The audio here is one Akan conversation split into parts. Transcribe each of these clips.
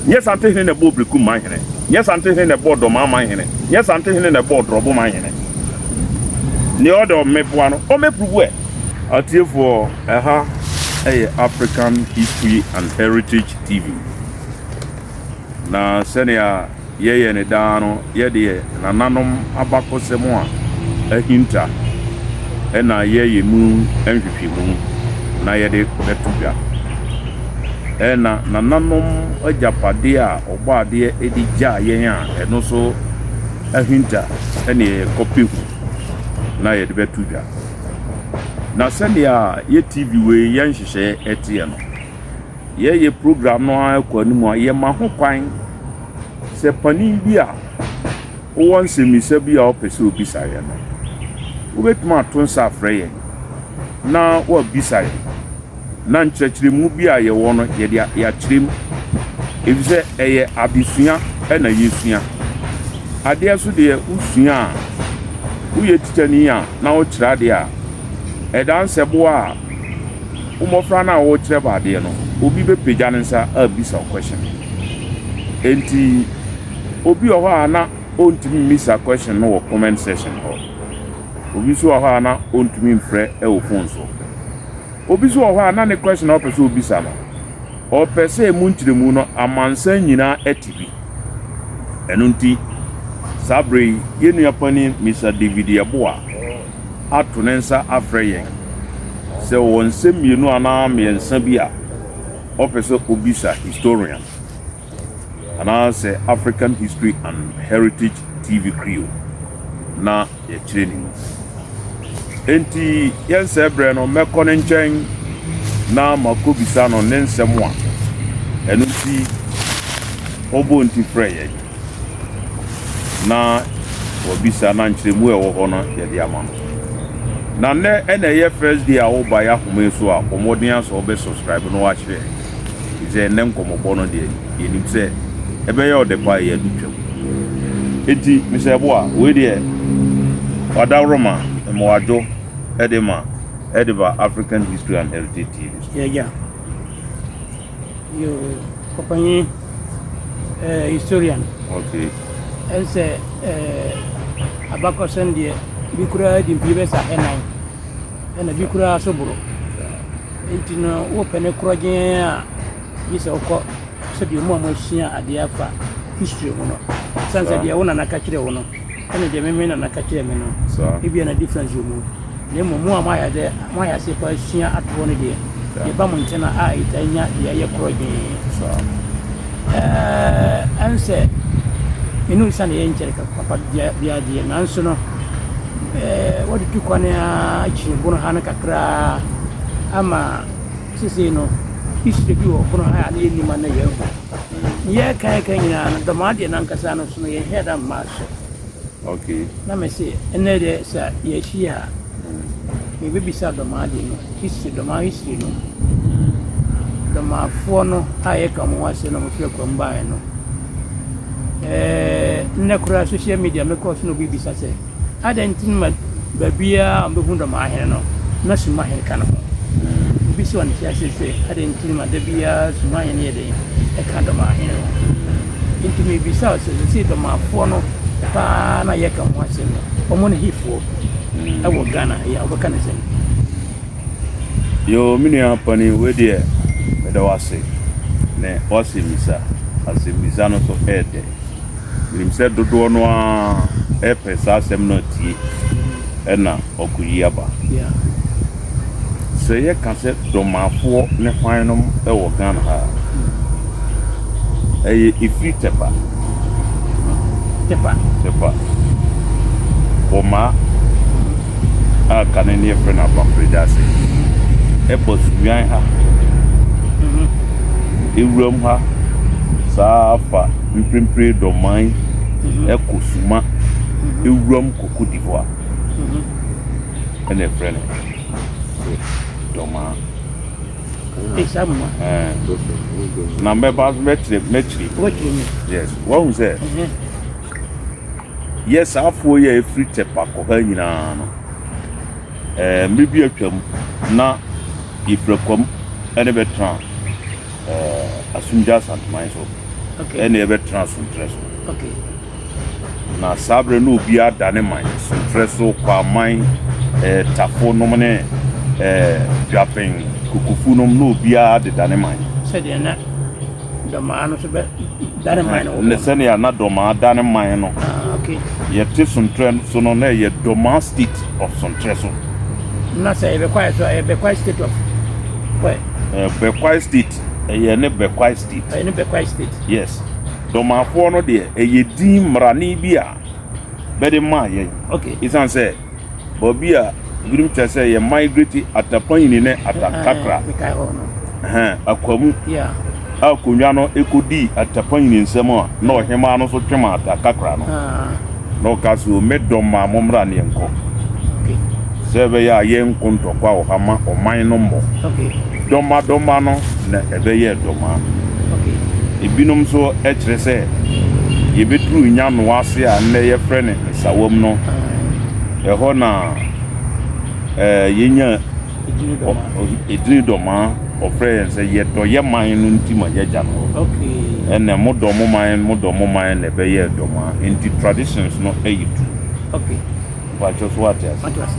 Nyɛ Santehene na ɛbɔɔ Berekum manhene. Nyɛ Santehene na ɛbɔɔ Dɔmaa manhene. Nyɛ Santehene na ɛbɔɔ Drɔbo manhene. Nea ɔde ɔmmɛboa no, ɔmmɛpurubu ɛ. Atiefoɔ, ɛha yɛ African History and Heritage TV. Na sɛnea yɛyɛ no daa no, yɛde nananom abakɔsɛm a ahinta na yɛyɛ mu nhwehwɛmu na yɛde bɛto dwa. Ɛna nananom agyapadeɛ a Ɔbɔadeɛ de gyaa yɛn a ɛno nso ahinta na yɛkɔpɛ hu na yɛde bɛto dwa. Na sɛnea yɛ TV wei yɛn nhyehyɛeɛ teɛ no, Yɛyɛ program no ara kɔ anim a, yɛma ho kwan sɛ panin bi a wowɔ nsɛmmisa bi a wopɛ sɛ obisa yɛn no, wobɛtumi ato nsa afrɛ yɛn na woabisa yɛn. Na nkyerɛkyerɛmu bi a yɛwɔ no, yɛde yɛakyerɛ mu. Efisɛ ɛyɛ adesua na yɛsua. Adeɛ so deɛ wosua a, woyɛ tikyani a na wokyerɛ adeɛ a, ɛda nsɛboa a Wo mmɔfra no a worekyerɛ bɛ adeɛ no, obi bɛpagya ne nsa abisa wo question. Enti obi wɔ hɔ a na ɔntumi mmisa question no wɔ comment section hɔ. Obi nso wɔ hɔ a na ɔntumi mfrɛ wɔ phone so. Obi nso wɔ hɔ a na ne question a ɔpɛ sɛ ɔbisa no, ɔpɛ sɛ emu nkyerɛmu no amansan nyinaa te bi. Ɛno nti, saa berɛ yi, yɛn nua panin Mister David Yeboah ato ne nsa afrɛ yɛn sɛ ɔwɔ nsɛm mmienu anaa mmiɛnsa bi a ɔpɛ sɛ obisa historian anaasɛ African History and Heritage TV crew na yɛkyerɛ ne mu. Enti yɛnsɛe berɛ no, mɛkɔ ne nkyɛn na makɔbisa no ne nsɛm a ɛno nti ɔbɔɔ nti frɛɛ yɛn. Na wabisa na nkyerɛmu a ɛwɔ hɔ no yɛde ama no. Na nnɛ ɛna ɛyɛ first day a woba yɛ ahoma yi so a, bɔ mmɔden ara sɛ wobɛ subscribe na wahyɛ. Efisɛ ɛnnɛ nkɔmmɔbɔ no deɛ yɛnim sɛ ɛbɛyɛ ɔdɛ paa yɛ adu twam. Enti Mr. Yeboah, wei deɛ wadaworoma mmoadwo ɛde ma ɛde ba African History and Heritage TV so. Yɛagya. Yoo, ɔpanyin, eh, historian. Okay. Ɛnsɛ eh, abakɔsɛm deɛ bi koraa di mfie bɛsa ɛnan ɛna bi koraa so boro. Nti no wopɛ ne korɔgyen a gye sɛ wokɔ sɛdeɛ mu a moasua adeɛ afa history ho no. Sane sɛ deɛ wo nana ka kyerɛ wo no ɛne deɛ me me nana ka kyerɛ me no ebia na difference wɔ mu. Na mmom mo a moayɛ dɛ moayɛ ase pa asua atoɔ no deɛ, yɛba mo nkyɛn a yɛtaa nya deɛ ɛyɛ korɔgyee. Ɛɛ ɛnsɛ me ne wo sane yɛ nkyɛre papa biara deɛ nanso no ɛɛ wɔde tu kwan ara akyiri bono ha no kakraa ama sesei no history bi wɔ bono ha a na yɛnnim a na yɛahu. Yɛreka yɛka nyinaa no dɔm adeɛ no ankasa no so no yɛnhwɛ da mmaa so. Okay. Na me se, ɛnɛ deɛ sɛ yɛahyia a, mebɛbisa Dɔmaa deɛ no, history, Dɔmaa history no. Dɔmaafoɔ no a yɛka wɔn ho asɛm na wɔfiri Akuam baeɛ no. Ɛɛ, nnɛ koraa social media mekɔɔ so na obi bisa sɛ, Adɛn nti na baabiara a wɔbɛhu Dɔmahene no, na Sumahene ka ne ho? Obi si ɔnte ase sɛ, adɛn nti na da biara Sumahene yɛ dɛn ɛka Dɔmahene ho? Enti mebisa wo sɛ, seesei Dɔmafoɔ no paa na yɛka ho asɛm no, wɔn ne hefoɔ ɛwɔ Ghana ha yi a, wobɛka no sɛn? Yoo me nua panin wei deɛ meda wo ase ne w'asɛmmisa. Asɛmmisa no nso ɛyɛ dɛ. Menim sɛ dodoɔ no ara repɛ saa asɛm no atie ɛna ɔkɔyi aba. Sɛ yɛka sɛ Dɔmafoɔ ne hwan nom wɔ Ghana ha a, ɛyɛ ɛfiri Tɛpa. Tɛpa. Tɛpa. Kɔmaa a kane ne yɛfrɛ no Apampredase. Ɛba Sunyani ha. Ewuram ha saa fa mprempren dɔman kɔ Suma ewuram kɔ Cote d'Ivoire ɛna ɛfrɛ no dɔmaa. Na mɛba mɛkyerɛ mɛkyerɛ. Yes, wahu sɛ yɛ saa afoɔ yi a ɛfiri Tɛpa kɔ ha nyinaa no ɛɛ mmere bi atwam na yɛfiri Akwam ne bɛtena Asumgya Asanteman so. Ɛna yɛbɛtena Sontrɛ so. Na saa berɛ no obiara da ne man, Sontrɛ so, Kwaman, eh, Tafo nom ne eh, Dwapen, Kokofu nom, na obiara deda ne man. Sɛdeɛ na Dɔmaa no nso bɛ da ne man no wɔ hɔ. Ne sɛnea na Dɔmaa da ne man no. Ah, okay. Yɛte Sontrɛ so no, na ɛyɛ Dɔmaa State of Sontrɛ so. Na sɛ yɛbɛkwae so a, ɛyɛ Bɛkwae State of where? Eh, Bɛkwae State, ɛyɛ ne Bɛkwae State. Ɛyɛ ne Bɛkwae State. Yes. Dɔmafoɔ no deɛ, ɛyɛ din mmarane bi a bɛde maa yɛn. Okay. Esiane sɛ baabi a ebinom kyerɛ sɛ yɛ migrate Atapanyini ne Atakakra. Mekae hɔ no. Ɛhɛn, Akwamu. Yeah. A akonnwa no kɔdii Atapanyini nsam a na ɔhemaa no nso twe maa Atakakra no. Ah. Na ɔka sɛ, O me dɔm maa mommra ne yɛnkɔ. Okay. Sɛ ɛbɛyɛ a yɛnko ntɔkwa wɔ ha ma ɔman no mmɔ. Okay. Dɔma dɔma no na ɛbɛyɛɛ dɔmaa. Okay. Ebinom nso kyerɛ sɛ yɛbɛduruu Nyanoa ase a nnɛ yɛfrɛ no Nsawam no, ɛhɔ na eh, yɛnya Edini Dɔmaa. Ɔfrɛ yɛn sɛ yɛdɔ yɛ man no nti ma yɛagya no. Okay. Ɛnna modɔ mo man, modɔ mo man na ɛbɛyɛɛ Dɔmaa. Nti traditions no yɛ tu. Okay. Mpakyɛ so wate ase? Mate ase.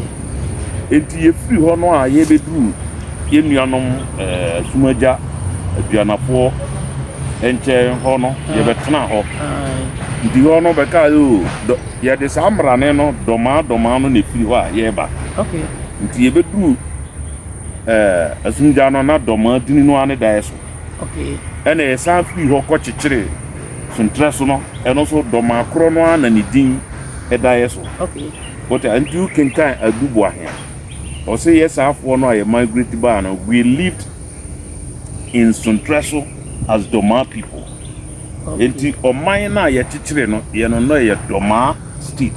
Enti yɛfiri hɔ no a yɛbɛduru yɛn nuanom eh, Asumagya Aduanafoɔ nkyɛn hɔ no, yɛbɛtena hɔ. Nti hɔ no bɛkaa sɛ o, dɔ, yɛde saa mmarane no dɔmaa dɔmaa no na ɛfiri hɔ a yɛreba. Okay. Nti yɛbɛduru eh, Asumgya no na dɔmaa dini no ara ne daeɛ so. Okay. Ɛna yɛsan firi hɔ kɔkyekyere Sontrɛ so no, ɛno nso dɔmaa korɔ no ara na ne din daeɛ so. Okay. Wote a, nti wokenkan Adu Boahe a, ɔse yɛ saafoɔ no a yɛ migrate baa no, we lived in Sontrɛ so as Dɔmaa people. Okay. Nti ɔman no a yɛkyekyere no, yɛ no no yɛ Dɔmaa state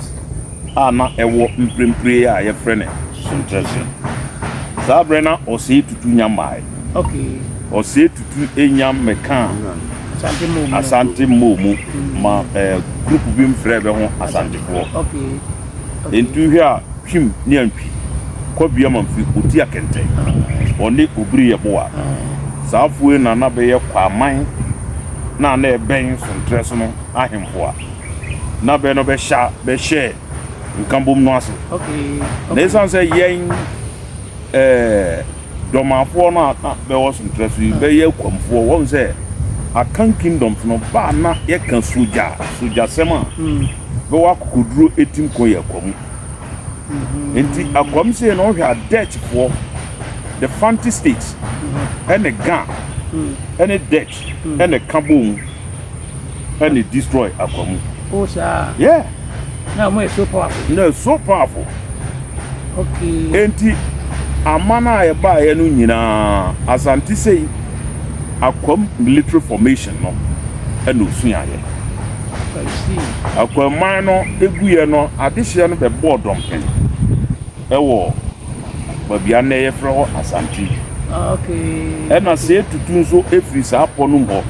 a na ɛwɔ mprempren a yɛfrɛ no Sontrɛ so. Saa berɛ na Ɔsɛe Tutu nya mmae. Okay. Ɔsɛe Tutu nya mmɛkaa Asante Mmɔɔ mu no. Asante Mmɔɔ mu ma eh, group bi mfrɛ bɛ ho Asantefoɔ. Okay. Okay. Nti wohwɛ a Twim ne Antwi, Kwabea Mamfi, Oti Akɛntɛn, ɔne Obiri Yeboah. Saa afoɔ yi na na bɛyɛ Kwaman na na ɛbɛn Sontrɛ so no ahemfo a na bɛ no bɛhyɛ bɛhyɛɛ nkabom no ase. Okay. Na Okay. ɛsiane sɛ yɛn eh, Dɔmafoɔ no a na bɛwɔ Sontrɛ so yi bɛyɛ Akwamfoɔ, wɔn sɛ Akan Kingdoms no ba a na yɛka sogya sogyasɛm a bɛwɔ akokoduro etim ko yɛ Akwamu. Nti Akwam sei no wohwɛ a Dutchfoɔ, the Fanti states ɛne Ga ɛne Dutch ɛna ɛka bɔɔ mu ɛna destroy Akwamu. Oh, saa. Yeah. Na wɔn yɛ so powerful. Na so powerful. Okay. Enti aman a ɛbaeɛ no nyinaa Asante sei Akwam military formation no ɛna osuaeɛ. I see. Akwaman no eguiɛ no adehyeɛ no bɛbɔɔ dɔmpem ɛwɔ baabi a nnɛ yɛfrɛ hɔ Asante. Okay. Ɛna sɛ tutu nso efiri saa pɔ no mu hɔ.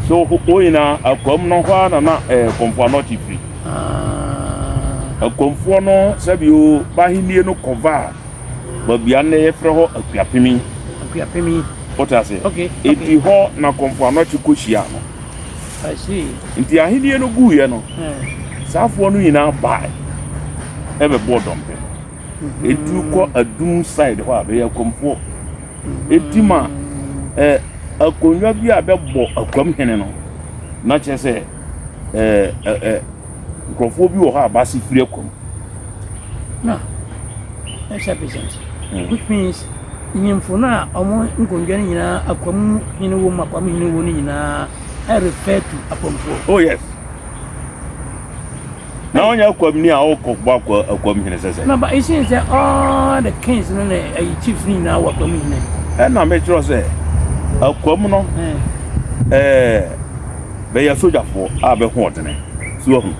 So hɔ nyinaa Akwam no hɔ ara na na ɛɛ Kɔmfo Anɔkye firi. Ah. Akwamfoɔ no sɛbi o b'ahennie no kɔva baabi a nnɛ yɛfrɛ hɔ Akuapemi. Akuapemi. Wote ase? Okay. Enti hɔ na Kɔmfo Anɔkye kɔhyia no. I see. Nti ahennie no guiɛ no, Eh. saafoɔ no nyinaa bae ɛbɛbɔɔ dɔmpem. Enti wokɔ Adum side hɔ a bɛyɛ Akwamfoɔ. Enti ma eh, akonnwa bi a bɛbɔ Akwam hene no, na kyerɛ sɛ eh, eh, eh, nkurɔfoɔ bi wɔ hɔ a base firi Akwam. Na, ɛhyɛ percent. Which means nyimfo no a wɔn nkonnwa no nyinaa Akwam hene wɔ mu, Akwam hene wɔ no nyinaa ɛ refer to Akwamfoɔ. Oh yes. Na ɔnyɛ Akwam ni a ɔkɔ bɔ akwa Akwam hene sɛ sɛ. Na but it seems that all the kings no ne ɛyi chiefs no nyinaa wɔ Akwam hene. Ɛna mekyerɛ sɛ Akwam no ɛɛ bɛyɛ sogyafoɔ a bɛho ɔdene so ahu.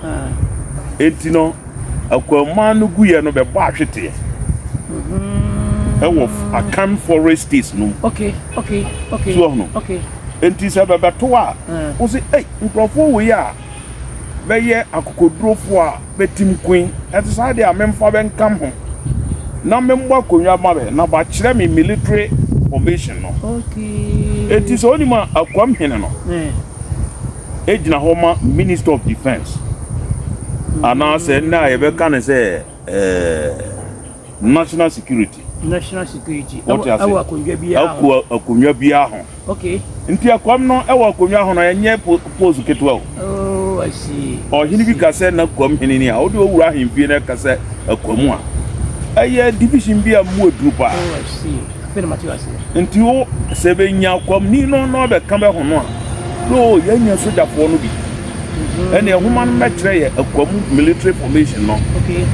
Enti no Akwaman no guyɛ no bɛbɔ ahweteɛ ɛwɔ Akan forest states no mu. Okay, okay, okay. So ahu. Okay. Enti sɛ bɛbɛto a, wo se ei nkurɔfoɔ wei a bɛyɛ akokodurofoɔ a bɛtim koe, ɛte saa deɛ a memfa bɛnkam ho na memmɔ akonnwa ma bɛ na bakyerɛ me military formation no. Okay. Enti sɛ wonim a Akwam hene no, Eh. gyina hɔ ma Minister of Defence anaasɛ nnɛ a yɛbɛka no sɛ ɛɛ National Security. National Security. Wɔte ase. Ɛwɔ akonnwa biara ho. Ɛwɔ akonnwa biara ho. Okay. Nti akwam no ɛwɔ akonnwa ho no ɛnyɛ post ketewa o. Oh, I see. Ɔhene bi ka sɛ na kwam hene ni a wode owura ahemfie no ɛka sɛ akwam a ɛyɛ division bi a mu aduru paa. Oh, I see. Afei na mate aseɛ. Nti wo sɛ bɛnya kwamni no na ɔbɛka bɛ ho no a na o yɛanya sogyafoɔ no bi. Ɛne nwoma no bɛkyerɛ yɛ akwam military formation no. Okay.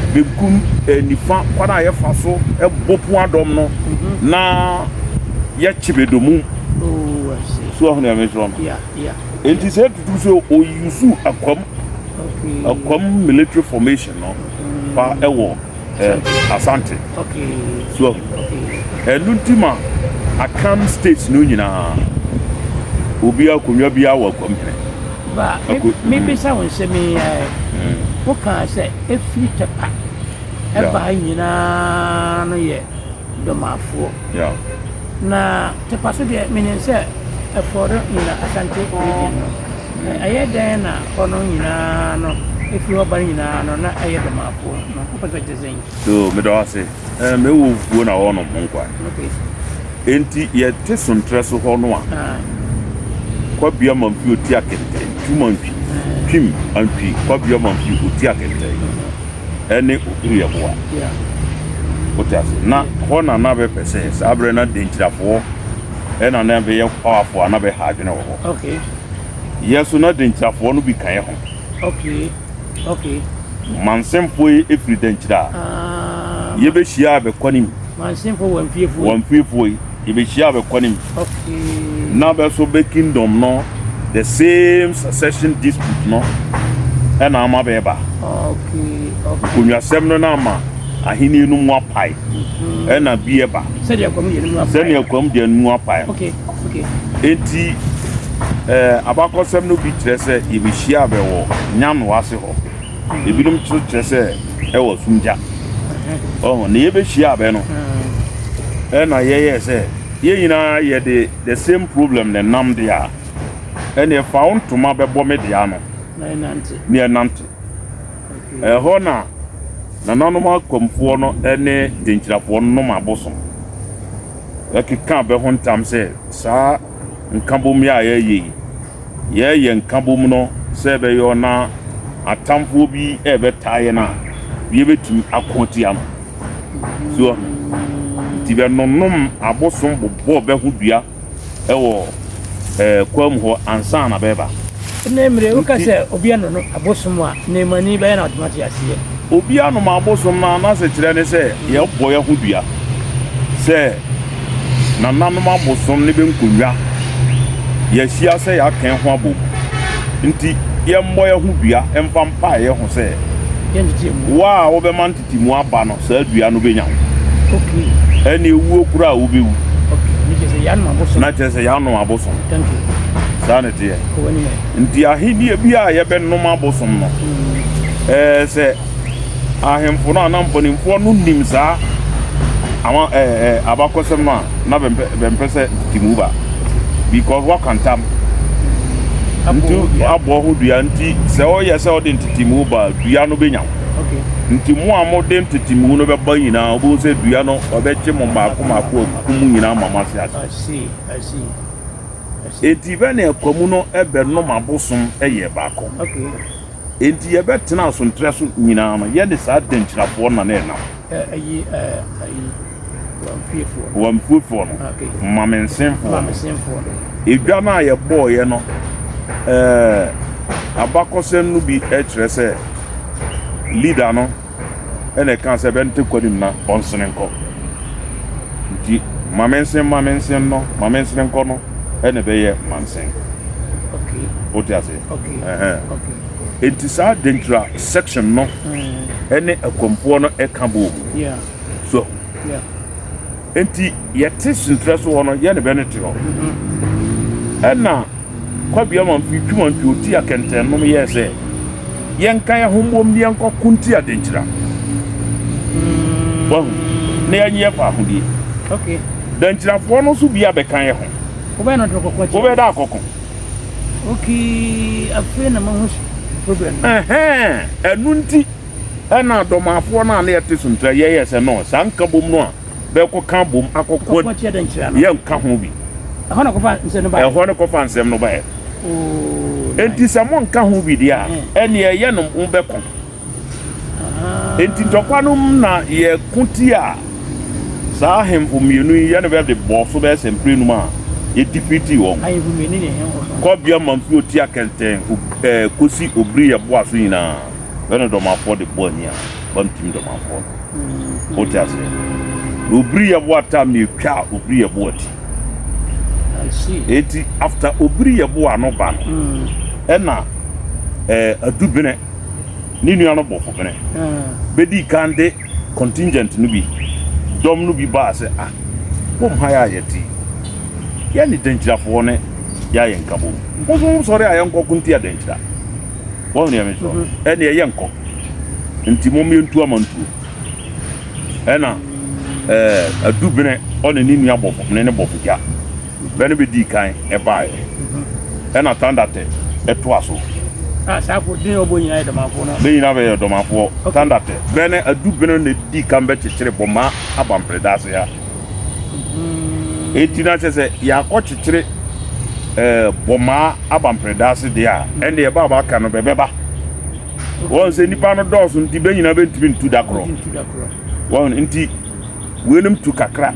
Benkum eh, nifa kwan a yɛfa so bɔ pon adɔm no mhm. na yɛkye bɛdɔmu. Oh, I see. So ɔho nea mekyerɛ no. Yeah, yeah. Nti sɛ tutu sɛ ɔyusu akwam okay. akwam military formation no mm. pa ɛwɔ eh, Asante. Okay. So okay. Ɛno nti ma Akan states no nyinaa obi akonnwa biara wɔ akwam hene. Ba, mebisa wo nsɛm yi ɛ, wokaa sɛ ɛfiri Tɛpa ɛba ha nyinaa no yɛ Dɔmafoɔ. Na Tɛpa so deɛ menim sɛ ɛfɔre nyina Asante region no. Ɛyɛ dɛn na hɔ no nyinaa no ɛfiri hɔ ba no nyinaa no na ɛyɛ Dɔmafoɔ no? Wopɛ sɛ kyerɛ sɛn? So meda wo ase. Eh, me wo fuo na wɔnom ho nkwa. Okay. Enti yɛte sontrɛ so hɔ no a, ah. Kwabea Mamfi oti akɛntɛn, Twum Antwi, Twim Antwi, Kwabea Mamfi oti akɛntɛn, ɛne Obiri Yɛboa. Wote ase? Na hɔ na na bɛpɛ sɛ saa berɛ na Denkyirafoɔ ɛna na bɛyɛ powerful a na bɛha adwene wɔ hɔ. Okay. Yɛ so na Denkyirafoɔ no bi ka yɛ ho. Okay. Okay. Mansemfoɔ yi firi Dankyira a, Ah, yɛbɛhyia abɛkɔ ne mu. Mansemfoɔ wɔ mfiefoɔ yi. Wɔ mfiefoɔ yi, yɛbɛhyia abɛkɔ ne mu. Okay. Na bɛ so bɛ kingdom no, the same succession dispute no ɛna ama bɛɛba. Okay, okay. Konwasɛm no na ama ahenni no mu apae. Mm-hmm. Ɛna bi ɛba. Sɛdeɛ kwam deɛ no mu apae. Sɛdeɛ kwam deɛ no mu apae. Okay, okay. Enti eh, abakɔsɛm no bi kyerɛ sɛ yɛbɛhyia bɛ wɔ Nyanoa ase hɔ. Ebinom nso kyerɛ sɛ ɛwɔ Sumgya. Ɔho, na yɛbɛhyia bɛ no, ɛna yɛyɛɛ sɛ yɛn nyinaa yɛde the same problem na ɛnam deɛ a, ɛneɛ fa wo ntoma bɛbɔ me deɛ ano Na yɛnante. na yɛnante. Ɛhɔ na nananom akwamfoɔ no ne denkyirafoɔ no nom abosom. Ɛkeka bɛ ho ntam sɛ saa nkabom yi a yɛreyɛ yi, yɛreyɛ nkabom no sɛ ɛbɛyɔ na atamfoɔ bi rebɛtaa yɛn a, yɛbɛtumi ako atia no. So nti bɛnonom abosom bobɔɔ bɛ ho dua wɔ ɛɛ kwa mu hɔ ansa na bɛreba. Ɛnɛ mmerɛ woka sɛ obi anono abosom a, Neemani bɛyɛ na ɔtumi ate aseɛ. Obi anom abosom no a, n'asekyerɛ ne sɛ yɛbɔ yɛn ho dua sɛ nananom abosom ne bɛ nkonnwa. Yɛahyia sɛ yɛaka yɛn ho abom nti, yɛmmɔ yɛn ho dua mfa mpae yɛn ho sɛ, wo a wobɛma ntetemu aba no, saa dua no bɛnya wo. Ɛnneɛ wuo koraa a wobɛwu. Na kyerɛ sɛ yɛanom abosom. Saa na ɛteɛ. Nti ahenni bi a yɛbɛnom abosom no, ɛɛ sɛ ahemfo no anaa mpanimfoɔ no nim saa ama ɛɛ abakɔsɛm no a, na bɛmpɛ bɛmpɛ sɛ tete ba because waka ntam nti abɔ ho dua nti sɛ ɔyɛ sɛ ɔde ntetemu ba dua no bɛnya wo. Nti mo a mode ntetemu no bɛba nyinaa wobɛhu sɛ dua no ɔbɛkye mo mmaako mmaako akum mo nyinaa ma mo ase ase. Enti bɛ ne akwamu no bɛnom abosom yɛɛ baako. Enti yɛbɛtena asontrɛ so nyinaa no, yɛne saa dankyirafoɔ no na na ɛnam. Wamfiefoɔ no, Mamensenfoɔ no. Edwa no a yɛbɔeɛ no, abakɔsɛm no bi kyerɛ sɛ leader no ɛna ɛkaa sɛ bɛnte kɔ nim na ɔnsene nkɔ. Nti ma mensen ma mensen no ma mensene nkɔ no ɛna ɛbɛyɛ mansen. Wote ase? Nti saa Denkyira section no ɛne Akwamfoɔ no ɛka bɔɔ mu. So Enti yɛte senterɛ so hɔ no, yɛne bɛ no te hɔ. Ɛna Kwabea Mamfi Twumantwi Otia Kɛntɛn nom yɛɛ sɛ yɛnka yɛn ho mbom ne yɛnkɔ ko ntia Denkyira. Wahu? Na yɛnye yɛ faahodie. Okay. Dankyirafoɔ no nso bi abɛka yɛ ho. Wobɛyɛ no de kɔkɔ Wobɛyɛ dɛ akɔko. Okay, afei na mahu problem no. Ɛhɛn, ɛno nti ɛna dɔmafoɔ no a na yɛte so ntra yɛyɛ sɛ no saa nkabom no a bɛkɔka bom akɔko Kɔkɔ tia dɛnkyira no. yɛnka ho bi. Ɛhɔ na kɔfa nsɛm no baeɛ. Ɛhɔ no kɔfa nsɛm no baeɛ. Oh, Enti sɛ monka ho bi deɛ a, ɛneɛ ɛyɛ no mobɛko. Enti ntɔkwa no mu na yɛko tiaa saa ahemfo mmienu yi, yɛne bɛ de bɔɔ so bɛyɛ sɛ mprɛnum a yɛdifiritii wɔn. Ahemfo mmienu ne hɛn wɔ so. Kɔbea Mamfio tia Kɛntɛn ɛɛ kɔsi Obiri Yɛboa so nyinaa, bɛ ne Dɔmafoɔ de bɔ ani a bɛntim Dɔmafoɔ no. Wote aseɛ? Na Obiri Yɛboa tam na ɛtwaa Obiri Yɛboa ti. I see. Enti after Obiri Yɛboa no ba no, ɛna ɛɛ Adubene ne nua no bɔfo bene bɛdii kan de contingent no bi, dɔm no bi baa sɛ, ah, bom ha yɛ a yɛte yi, yɛne Dankyirafoɔ ne yɛayɛ nkabom. Mo nso mosɔre a yɛnkɔ ko ntia Dankyira. Wɔn deɛ mesɔ, ɛneɛ yɛnkɔ. Nti mom yɛntu amantuo. Ɛna ɛɛ Adubene ɔne ne nua bɔfo bene ne bɔfo gya. Bɛ no bɛdii kan baeɛ, ɛna Tandatɛ toa so. Ah, saa ko din ɔbɔ nyinaa yɛ dɔmanfoɔ no. Bɛ nyinaa bɛyɛ dɔmanfoɔ. Okay. Tandatɛ, bɛ ne adu bene na ɛdii kan bɛkyekyere Bɔmaa Abampreda ase ha. Enti na kyerɛ sɛ yɛakɔkyekyere ɛɛ Bɔmaa Abampreda ase deɛ a, ɛnde ɛba a bɛaka no bɛbɛba. Wɔn sɛ nnipa no dɔɔso nti bɛ nyinaa bɛntumi ntu da korɔ. Wɔn nti weinom tu kakra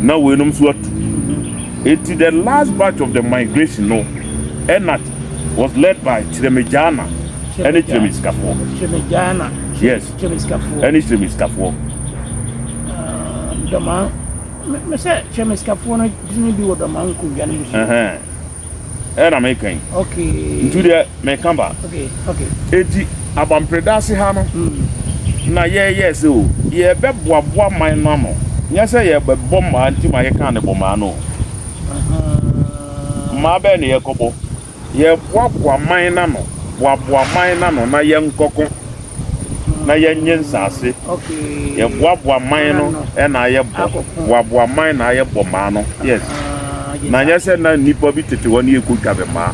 na weinom nso atu. Eti the last batch of the migration no ɛna was led by Kyeremegyana ɛne Kyeremesikafoɔ. Kyeremegyana. Yes. Kyeremesikafoɔ. Ɛne Kyeremesikafoɔ. Dɔmaa mɛ sɛ Kyeremesikafoɔ no dini bi wɔ Dɔmaa nkonnwa no mu so. Ɛna meka yi. Okay. Nti deɛ meka ba. Okay, okay. Eti abamperedaase ha no mm. na yɛyɛ sɛ o yɛbɛboaboa man no ano. Nyɛ sɛ yɛbɛbɔ mmaa nti ma yɛka ne bɔ mmaa no. Mmaa bɛɛ ne yɛkɔbɔ. Yɛboaboa man no ano, boaboa man no ano na yɛnkɔko. na yɛnnye nsaase. Yɛboaboa man no na ayɛ bɔ. Boaboa man na ayɛ bɔ maa no. Yes. Na nyɛ sɛ na nnipa bi tete hɔ ne yɛkɔtwa bɛ maa.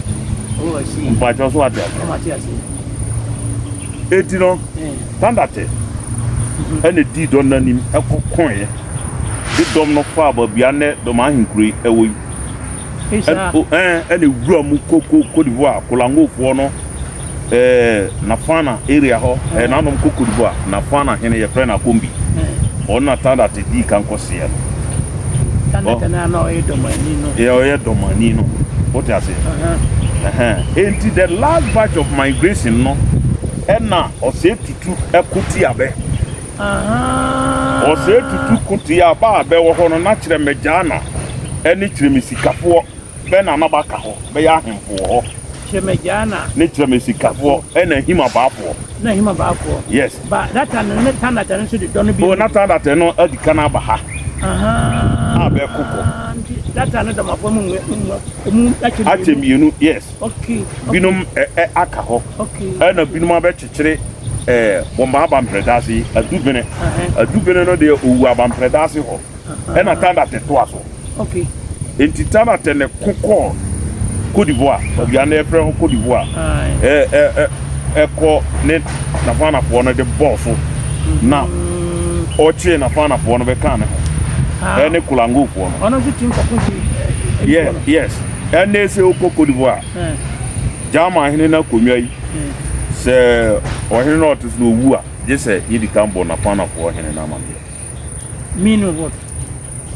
Mpakyɛw so ate ase. Eti no, Tandate ɛna dii dɔm no anim ɛkɔkoeɛ de dɔm no faa baabi a nnɛ dɔm ahenkuro yi ɛwɔ yi. Ɛna ewura mu kɔ kɔ Cote d'Ivoire Kolangofoɔ no ɛɛ Nafana area hɔ ɛɛ nanom kɔ Cote d'Ivoire Nafana hene yɛfrɛ no Akombi ɔno na Tandate dii kan kɔ seɛ no. Tandate na na ɔyɛ dɔmani no. Yɛ ɔyɛ dɔmani no wote ase ɛhɛn enti the last batch of migration no ɛna ɔsɛ tutu ɛko tia bɛ. Ɔsɛe tutu ko tia ba a bɛwɔ hɔ no na kyerɛ me Gyaana ne kyerɛ me sikafoɔ bɛ na na bɛaka hɔ bɛyɛ ahemfo wɔ hɔ. Kyerɛ me Gyaana. Ne kyerɛ me sikafoɔ ɛna Ahim Abaafoɔ. Na Ahim Abaafoɔ. Yes. Ba that time no ne Tandatɛ no nso de dɔ no bi. Oh na Tandatɛ no adi kan aba ha. Ahaa. A bɛko kɔ. Nti that time no Dɔmafoɔ mu mu mu akyɛ mmienu. Akyɛ mmienu yes. Okay. Binom ɛ ɛ aka hɔ. Okay. Ɛna binom abɛkyekyere. Kyere ɛɛ bɔmba abamprɛdaase yi, Adubene. Adubene no deɛ owu abamprɛdaase hɔ. Ɛna Tandatɛ toa so. Okay. Enti Tandatɛ ne ko kɔɔ Cote d'Ivoire, baabi a na yɛfrɛ hɔ Cote d'Ivoire. Ɛ ɛ ɛ ɛkɔ ne Nafanafoɔ no de bɔɔ so na ɔkyee Nafanafoɔ no bɛkaa ne ho. Ɛne Kolangofoɔ no. Ɔno nso tumi kɔko gye. Yeah, yes. Ɛnne sɛ wokɔ Cote d'Ivoire. German hene no akonnwa yi, sɛ ɔhene no a ɔte so no owu a, gye sɛ yedi kan bɔ Nafanafoɔ hene no amanneɛ. Meaning what?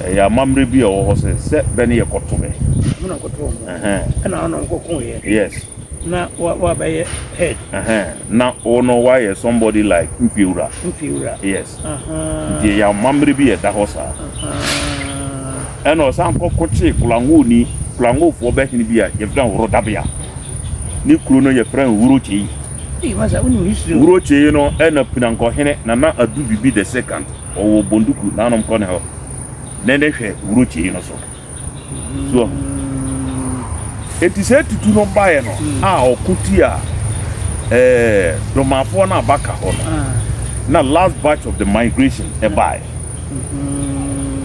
Ɛyɛ amammerɛ bi a ɛwɔ hɔ sɛ, sɛ bɛ ne yɛkɔto bɛ. Mo na kɔto wɔn. Ɛna ɔno nkɔko yɛ. Yes. Na wa wabɛyɛ head. Na ɔno wayɛ somebody like Mfiewura. Mfiewura. Yes. Nti ɛyɛ amammerɛ bi a ɛda hɔ saa. Ɛna ɔsan kɔ kɔkyee Kolangooni, Kolangofoɔ bɛ hene bi a yɛfrɛ no Worodabea. Ne kuro no yɛfrɛ no Wurokyei. Wurokyei no ɛna Pinankɔhene Nana Adu Bibi the second, ɔwɔ Bonduku, n'anom kɔ ne hɔ ne ne hwɛ Wurokyei no so. So ahu? Enti sɛ tutu no baeɛ no a ɔko tia ɛɛ Domafoɔ no a baka hɔ no, na last batch of the migration ɛbaeɛ.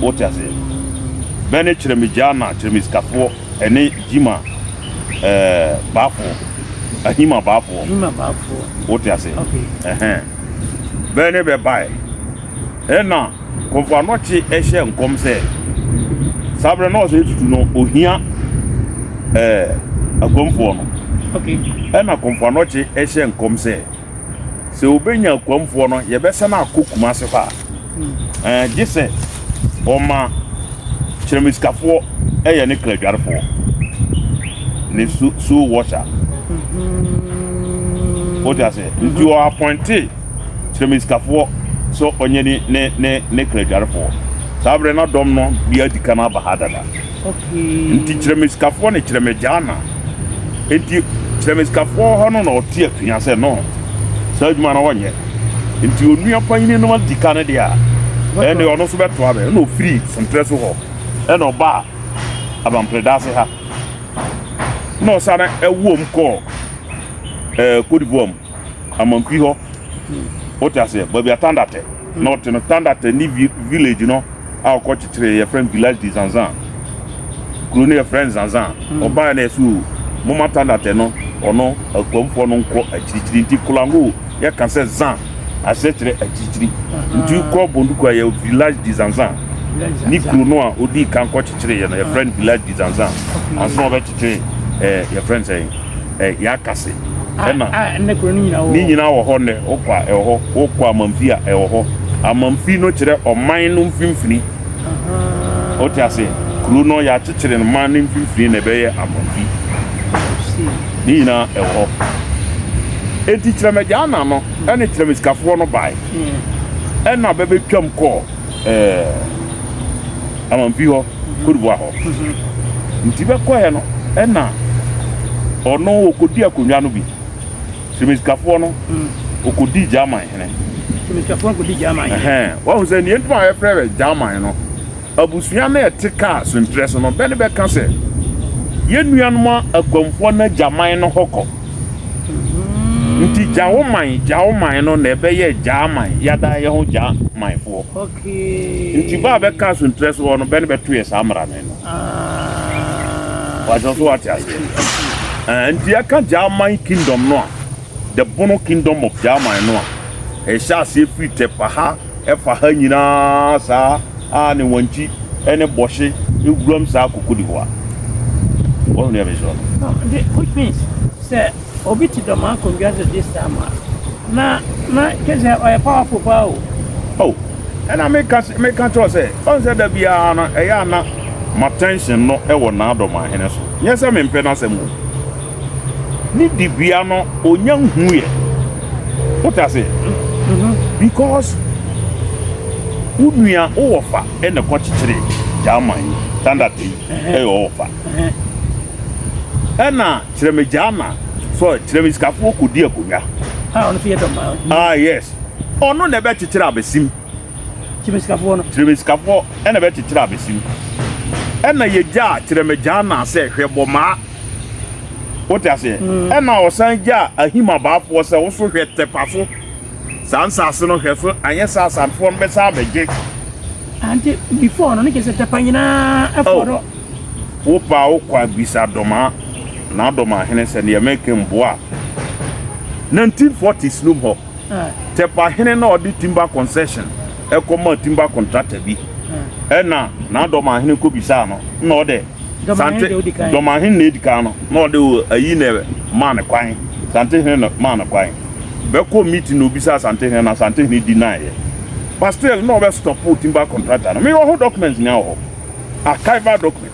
Wote aseɛ? Bɛ ne Kyerɛmegyaana, Kyerɛmesikafoɔ, ɛne Gyima. ɛɛ Baafoɔ, Ahima Baafoɔ. Ahima Baafoɔ. Wote ase? Okay. Ɛhɛn. Bɛɛ ne bɛ bae. Ɛna Komfo Anokye hyɛɛ nkɔm sɛ saa berɛ na ɔsɛ tutu no ohia ɛɛ akwamfoɔ no. Okay. Ɛna Komfo Anokye hyɛɛ nkɔm sɛ sɛ obenya akwamfoɔ no yɛbɛsan akɔ Kumase hɔ a ɛɛ gye sɛ ɔma kyerɛmesikafoɔ ɛyɛ ne kradwarefoɔ ne soul washer. Wote ase? Nti ɔ appointe kyerɛ me sikafoɔ sɛ ɔnyɛ ne ne ne ne kradwarefoɔ. Saa berɛ na dɔm no bi adi kan aba ha dada. Nti kyerɛ me sikafoɔ ne kyerɛ me gyaana. Nti kyerɛ me sikafoɔ hɔ no na ɔte atua sɛ no saa adwuma no ɔnyɛ. Nti onua panyini no adi kan deɛ a ɛnde ɔno nso bɛtoa bɛ. Ɛna ɔfiri Sentrɛ so hɔ ɛna ɔbaa Abampredaase ha. Na ɔsane ɛwoom kɔɔ ɛɛ Cote d'Ivoire mu. Amamfi hɔ. Wote aseɛ? Baabi a Tandatɛ na ɔte no, Tandatɛ ne village no a ɔkɔ kyekyere yɛfrɛ no village de Zanzan. Kuro no yɛfrɛ no Zanzan. Ɔbaeɛ na yɛsɛ o, moma Tandatɛ no ɔno Akwamfoɔ no nkɔ akyirikyiri. Nti Kolango yɛka sɛ Zan aseɛ kyerɛ akyirikyiri. Nti wokɔ Bonduku a yɛ village de Zanzan. Ne kuro no a ɔdii kan kɔ kyekyereeɛ no yɛfrɛ no village de Zanzan. Ansa na ɔbɛkyekyere ɛɛ yɛfrɛ no sɛn? ɛ Yakase ɛna ne kuro no nyinaa wɔ ne nyinaa wɔ hɔ nnɛ wokɔ a ɛwɔ hɔ wokɔ Amamfi a ɛwɔ hɔ Amamfi no kyerɛ ɔman no mfimfini wote ase kuro no yɛakyekyere no man no mfimfini na ɛbɛyɛ Amamfi ne nyinaa ɛwɔ hɔ enti kyerɛmɛgya ana no ɛne kyerɛmɛsikafoɔ no bae ɛna bɛbɛtwam kɔɔ ɛɛ Amamfi hɔ, Cote d'Ivoire hɔ. Nti bɛkɔɛ no, ɛna ɔno ɔkɔdi akonnwa no bi. Siremesikafoɔ no, ɔkɔdii German hene. Siremesikafoɔ no kɔdi German hene. Ɛhɛn, wahu sɛ nea nti a yɛfrɛ bɛ German no, abusua no a ɛte kaa Sentrɛ so no, bɛ ne bɛka sɛ, yɛn nuanom Akwamfoɔ no agya man no hɔ kɔ. Nti gya wo man, gya wo man no na ɛbɛyɛ German, yɛadan yɛn ho Germanfoɔ. Okay. Nti ba a bɛka asontrɛ so hɔ no, bɛ ne bɛto yɛ saa mmara no no. Wakyɛ so wate aseɛ. Eh, nti yɛka German kingdom no a, the Bono kingdom of German no a, ɛhyɛ aseɛ firi Tɛpa ha, ɛfa ha nyinaa saa a ne wankyi ɛne bɔhye ewuram saa kɔkɔdi hɔ a. Wɔn nea bɛsɛ no. No, which means sɛ Obi te dɔm akondwa so this time a, na na kyerɛ sɛ ɔyɛ powerful paa o. Oh, ɛna meka meka kyerɛ sɛ, ɔn sɛ da biara no ɛyɛ a na m'attention no wɔ N'adɔmahene so. Nyɛ sɛ mempɛ n'asɛm o. Ne dibea no, onya nhuiɛ. Wote aseɛ? Because wo nua, wo wɔfa ɛna ɛkɔ kyekyere German yi, Standard yi, ɛyɛ ɔwɔfa. Ɛna Kyerɛ me gyaa na so kyerɛ me sikafoɔ kɔdi akonnwa. Ah, ɔno nso yɛ dɔm ah. Ah, yes. Ɔno na ɛbɛkyekyere abesim. Kyerɛ me sikafoɔ no. Kyerɛ me sikafoɔ ɛna ɛbɛkyekyere abesim. Ɛna yɛgyaa kyerɛ me gyaa na sɛ hwɛ bɔ maa. Wote aseɛ? Mm. Ɛna ɔsan gyaa ahim abaafoɔ sɛ woso hwɛ tɛpa so. Saa nsaase no hwɛ so anyɛ saa asanfoɔ no bɛsan abɛgye. Ante before no ne kyerɛ sɛ tɛpa nyinaa ɛfɔ no. Wo paa wo kwa bisa Dɔmaa na Dɔmaa hene sɛ neɛ meke mboa 1940s nom hɔ Tɛpa hene na ɔde timber concession ɛkɔ maa timber contractor bi ɛna na Dɔmaa hene kɔ bisaa no na ɔde Sante Dɔmaa hene na edi kan no na ɔde ayi na maa no kwan Sante hene na maa no kwan bɛkɔ meeting na obisa Asante hene na Asante hene deny yɛ but still na ɔbɛ stop timber contractor no mewɔ ho documents nyinaa wɔ hɔ. Archival document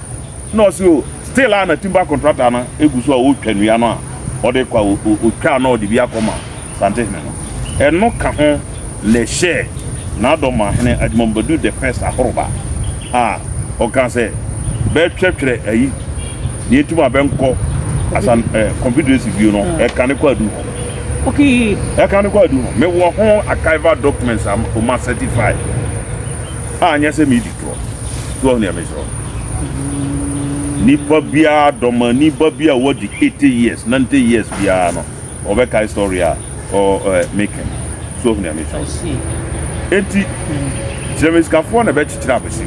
na ɔse o still a na timber contractor no egu so a ɔretwa nnua no a ɔde kɔ a ɔtwa na ɔde bi akɔma Santehene no. Ɛno ka ho na ɛhyɛɛ N'Adɔmahene Agyeman Badu the first ahoroba a ɔka sɛ bɛtwerɛtwerɛ ayi deɛ nti ma bɛnkɔ asan eh, confederacy bio no ɛka ne kɔ adu hɔ. Okay. Ɛka ne kɔ adu hɔ. Mewɔ ho archival documents a ɔma certify a nyɛ sɛ medi torɔ. So wahu nea mekyerɛ wo no? Nipa biara, dɔmani ba bi a wadi 80 years, 90 years biara no, ɔbɛkae story a ɔ ɛ meka yi. So wahu nea mekyerɛ wo no? Enti, kyerɛmesikafoɔ na ɛbɛkyekyere abese,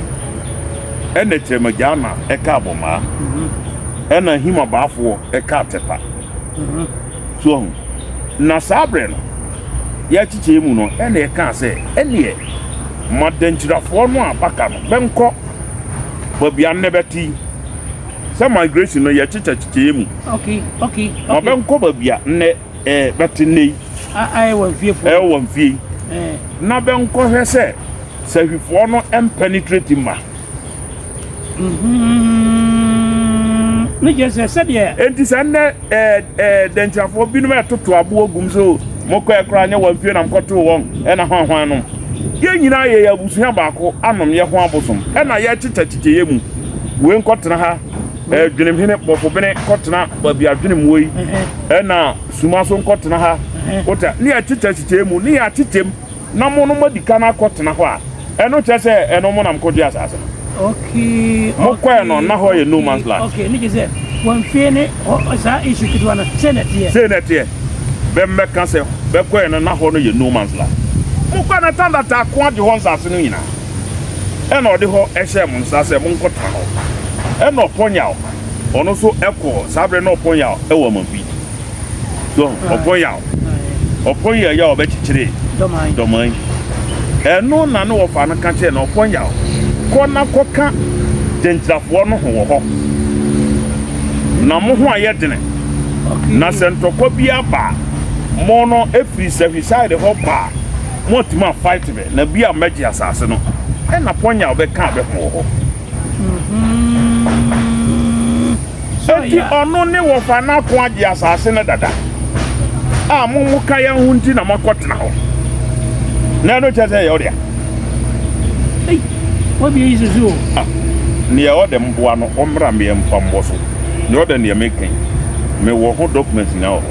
ɛna kyerɛmagyaa na ɛka abɔmaa. Ɛna Himabaafoɔ ɛkaa Tɛpa. So ahu? Na saa berɛ no, yɛkyekyɛɛ mu no, ɛna ɛkaa sɛ, ɛneɛ ma Dankyirafoɔ no a baka no bɛnkɔ baabi a nnɛ bɛte yi. Sɛ migration no yɛkyekyɛkyekyɛɛ mu. Okay, okay, Ma okay. bɛnkɔ baabi a nnɛ ɛɛ bɛte nnɛ yi. A ɛyɛ wɔn fiefoɔ. Ɛwɔ wɔn fie yi. Na bɛnkɔhwɛ sɛ sahwifoɔ no mpenetrate mma. Ne kyerɛ sɛ sɛdeɛ. Enti sɛ nnɛ ɛɛ ɛɛ dɛnkyirafoɔ binom ɛtoto aboɔ gum so mokɔɛ koraa nyɛ wɔn fie na mokɔtoo wɔn ɛna hwan hwan nom. Yɛn nyinaa yɛyɛ abusua baako anom yɛ ho abosom ɛna yɛkyekyɛkyekyɛ yɛ mu. Wei nkɔtena ha ɛɛ dwenemhene bɔfobene kɔtena baabi a dwenem wɔ yi ɛna suma so nkɔtena ha. Wota ne yɛkyekyɛkyekyɛ yɛ mu ne yɛakyekyɛm. na mo no moadi kan akɔtena hɔ a, ɛno kyerɛ sɛ ɛno mo na mokɔgye asase no. Okay, Mokɔɛ no, na hɔ yɛ no man's land. Okay, ne kyerɛ sɛ wɔn fie ne hɔ saa issue ketewa no sei na ɛteɛ. Sei na ɛteɛ. Bɛmmɛka sɛ bɛkɔɛ no na hɔ no yɛ no man's land. Mokɔɛ no Tandata ako agye hɔ nsase no nyinaa. Ɛna ɔde hɔ hyɛɛ mo nsa sɛ monkɔtena hɔ. Ɛna Ɔpɔnyaw, ɔno nso kɔɔ, saa berɛ na Ɔpɔnyaw wɔ Amamfi. So ɔpɔn yaw. Ɔpɔn yaw yaw ɔbɛkyekyere dɔman. Ɛno na ne wɔfa no ka kyerɛ no ɔpɔn yaw. Kɔ na kɔka gyenkyerafoɔ no ho wɔ hɔ. Na mo ho ayɛ dene. Na sɛ ntɔkwa bi aba a, mo no ɛfiri sahwi side hɔ ba a, moatumi a fight me na bi a mɛgye asase no. Ɛna pɔn yaw bɛka bɛ ho wɔ hɔ. Enti ɔno ne wɔfa no ako agye asase no dada a mo mo ka yɛn ho nti na moakɔtena hɔ. Na ɛno kyerɛ sɛ ɛyɛ wo dea. Ah, nea ɔde mboa no ɔmmra mmea mfa mmɔ so. Nea ɔde nea meka yi, mewɔ ho documents nyinaa wɔ hɔ.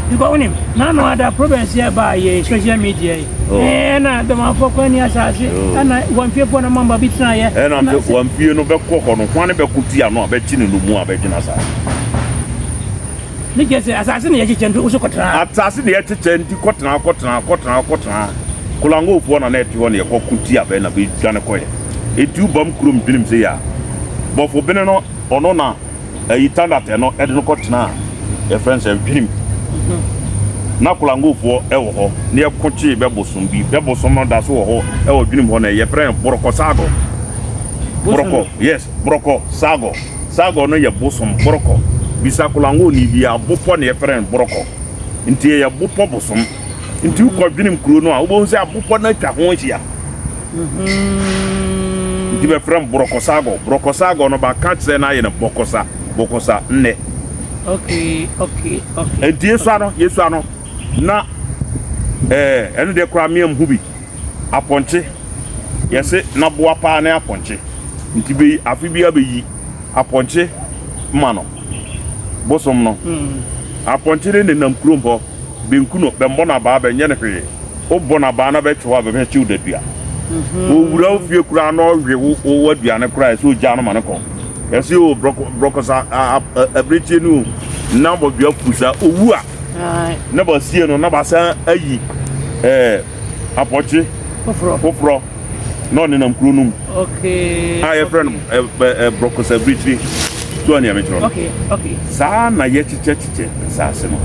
Because wonim, n'ano ada problems yɛ baa yɛ social media yi. Oh. Ɛna dɔmanfoɔ kwan ni asase. Oh. Ɛna wɔnfiefoɔ no mamba bi tena yɛ. Ɛna nso wɔnfie no bɛkɔ hɔ no, hwane bɛko tia no a bɛkye no no mu a bɛgyina asase. Ne kyerɛ sɛ asase na yɛkyekyɛ nti woso kɔtena. Asase na yɛkyekyɛ nti kɔtena kɔtena kɔtena kɔtena. Kolangofoɔ na na ɛte hɔ na yɛkɔ ko tia bɛ na bɛdwane kɔɛ. Eti wobam kurom dwenem sei a, bɔfo bene no ɔno na Ayi Tandatɛ no de no kɔtenaa yɛfrɛ no sɛ Dwenem. Na Kolangofoɔ wɔ hɔ na yɛko kyee bɛ bosom bi. Bɛ bosom no da so wɔ hɔ wɔ Dwenem hɔ na yɛfrɛ no Borɔkɔ Saagɔ. Borɔkɔ, yes, Borɔkɔ Saagɔ. Saagɔ no yɛ bosom, Borɔkɔ. Bisa Kolangoni biara, Bopɔ na yɛfrɛ no Borɔkɔ. Nti ɛyɛ Bopɔ bosom. Nti wokɔ Dwenem kuro no a, wobɛhu sɛ abopɔ no atwa ho ahyia. Nti bɛfrɛ no Borɔkɔsagɔ. Borɔkɔsagɔ no bɛaka kyerɛ no ayɛ no Bɔkɔsa, Bɔkɔsa nnɛ. Okay, okay, okay. Nti yesua no, yesua no na ɛɛ ɛno deɛ koraa mmea mu bi. Apɔnkye, yɛse n'aboa paa ne apɔnkye. Nti bɛyi afe biara bɛyi apɔnkye ma no. Bosom no. Apɔnkye ne nenam kurom hɔ. Benku no, bɛmmɔ no abaa, bɛnyɛ no hwee. Wobɔ no abaa na bɛtwe wo a, bɛbɛkye wo dadua. Owura wo fie koraa na ɔwe wo wo aduane koraa, ɛsɛ ogyaa no ma no kɔ. Ɛsɛ o brɔkɔsa abirekyie no o, na bɔdua fu saa, owu a, na basie no, na basan ayi ɛɛ apɔkye foforɔ na ɔnenam kuro no mu. A yɛfrɛ no brɔkɔsa abirekyie. So ɛnea mekyerɛ no? Saa na yɛkyekyɛkyekyɛ nsaase no.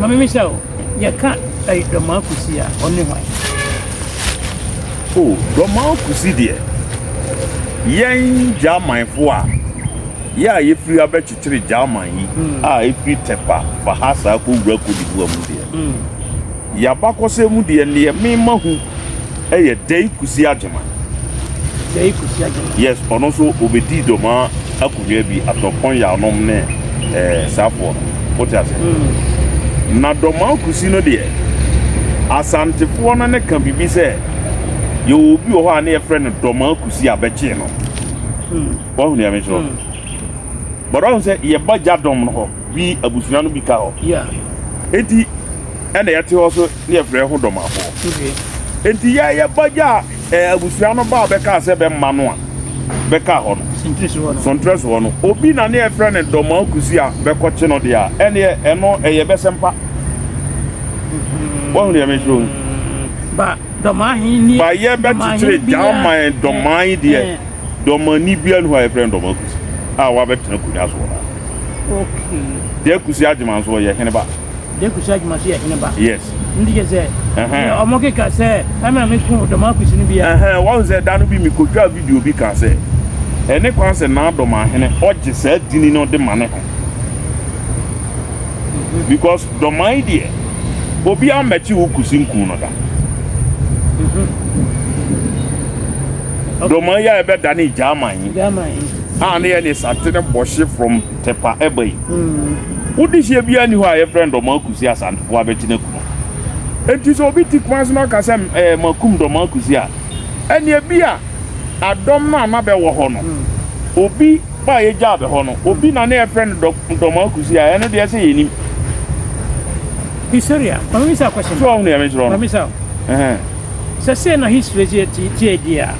Maame mi sɛ o, yɛka ɛyɛ Dɔmaa Kusi a, ɔne hwan? O, Dɔmaa Kusi deɛ, yɛn Gyamanfoɔ a, yɛ a yɛfiri abɛkyekyere Gyaman yi a ɛfiri Tɛpa fa ha saa kɔwura Cote d'Ivoire mu deɛ, Y'abakɔsɛm mu deɛ neɛ me ma hu yɛ Dei Kusi Agyeman. Dei Kusi Agyeman. Yes, ɔno nso ɔbɛdii Dɔmaa akonnwa bi after Ɔpɔn Yaw-nom ne eh, saafoɔ no. Wote ase? Mm. Na Dɔmaa Kusi no deɛ, Asantefoɔ no ne ka biribi sɛ yɛwɔ obi wɔ hɔ a ne yɛfrɛ no Dɔmaa Kusi a bɛkyee no. Mm. Wahu nea mekyerɛ? Mm. But wahu sɛ yɛba Gyadɔm no hɔ bi abusua no bi ka hɔ. Yeah. Enti ɛna yɛte hɔ so ne yɛfrɛ ho dɔmafoɔ. Enti yɛ yɛba gya a abusua no ba a bɛkaa sɛ bɛmma no a bɛkaa hɔ no. Sontrɛ so hɔ no. Obi na ne yɛfrɛ no dɔmaa kusi a bɛkɔkye no deɛ a ɛneɛ ɛno ɛyɛ bɛsɛmpa. Wahu deɛ mekyerɛ wo? Ba dɔmaa he Ba yɛ bɛkyekyere gyaman dɔmaa yi deɛ dɔmani bia ne hɔ a yɛfrɛ no dɔmaa kusi. a wabɛtena akonnwa soɔ no. Okay. Deɛ Kusi Agyeman nso ɔyɛ hene ba. Deɛ Kusi Agyeman nso yɛ hene ba. Yes. Nti kyɛ sɛ. Ɔmo keka sɛ ɛmɛ mi kun Dɔmaa Kusi no bia. Wɔn sɛ da no bi mi kotwa video bi ka sɛ ɛne kwan sɛ naa Dɔmaa hene ɔgye saa dini no de ma ne ho. Because Dɔmaa yi deɛ obi amɛkye wo Kusi nkun no da. Dɔmaa yi a ɛbɛdane Gyaman yi a ne yɛ ne sante ne bɔhye from Tepa ɛba yi. Wo dehyeɛ biara nni hɔ a yɛfrɛ no Dɔmaa Kusi Asantefoɔ abɛkye no aku no. Enti sɛ obi te Kumase na ɔka sɛ ɛɛ makum Dɔmaa Kusi a, ɛnneɛ bi a adɔm no a na bɛwɔ hɔ no, obi ba a yɛgyaa bɛ hɔ no, obi na ne yɛfrɛ no Dɔmaa Kusi a, ɛno deɛ sɛ yɛnim. Historia, ma me bisa question. So ɔho deɛ mekyerɛ no. Ma me bisa. Sɛ sei na history sɛ tie deɛ a,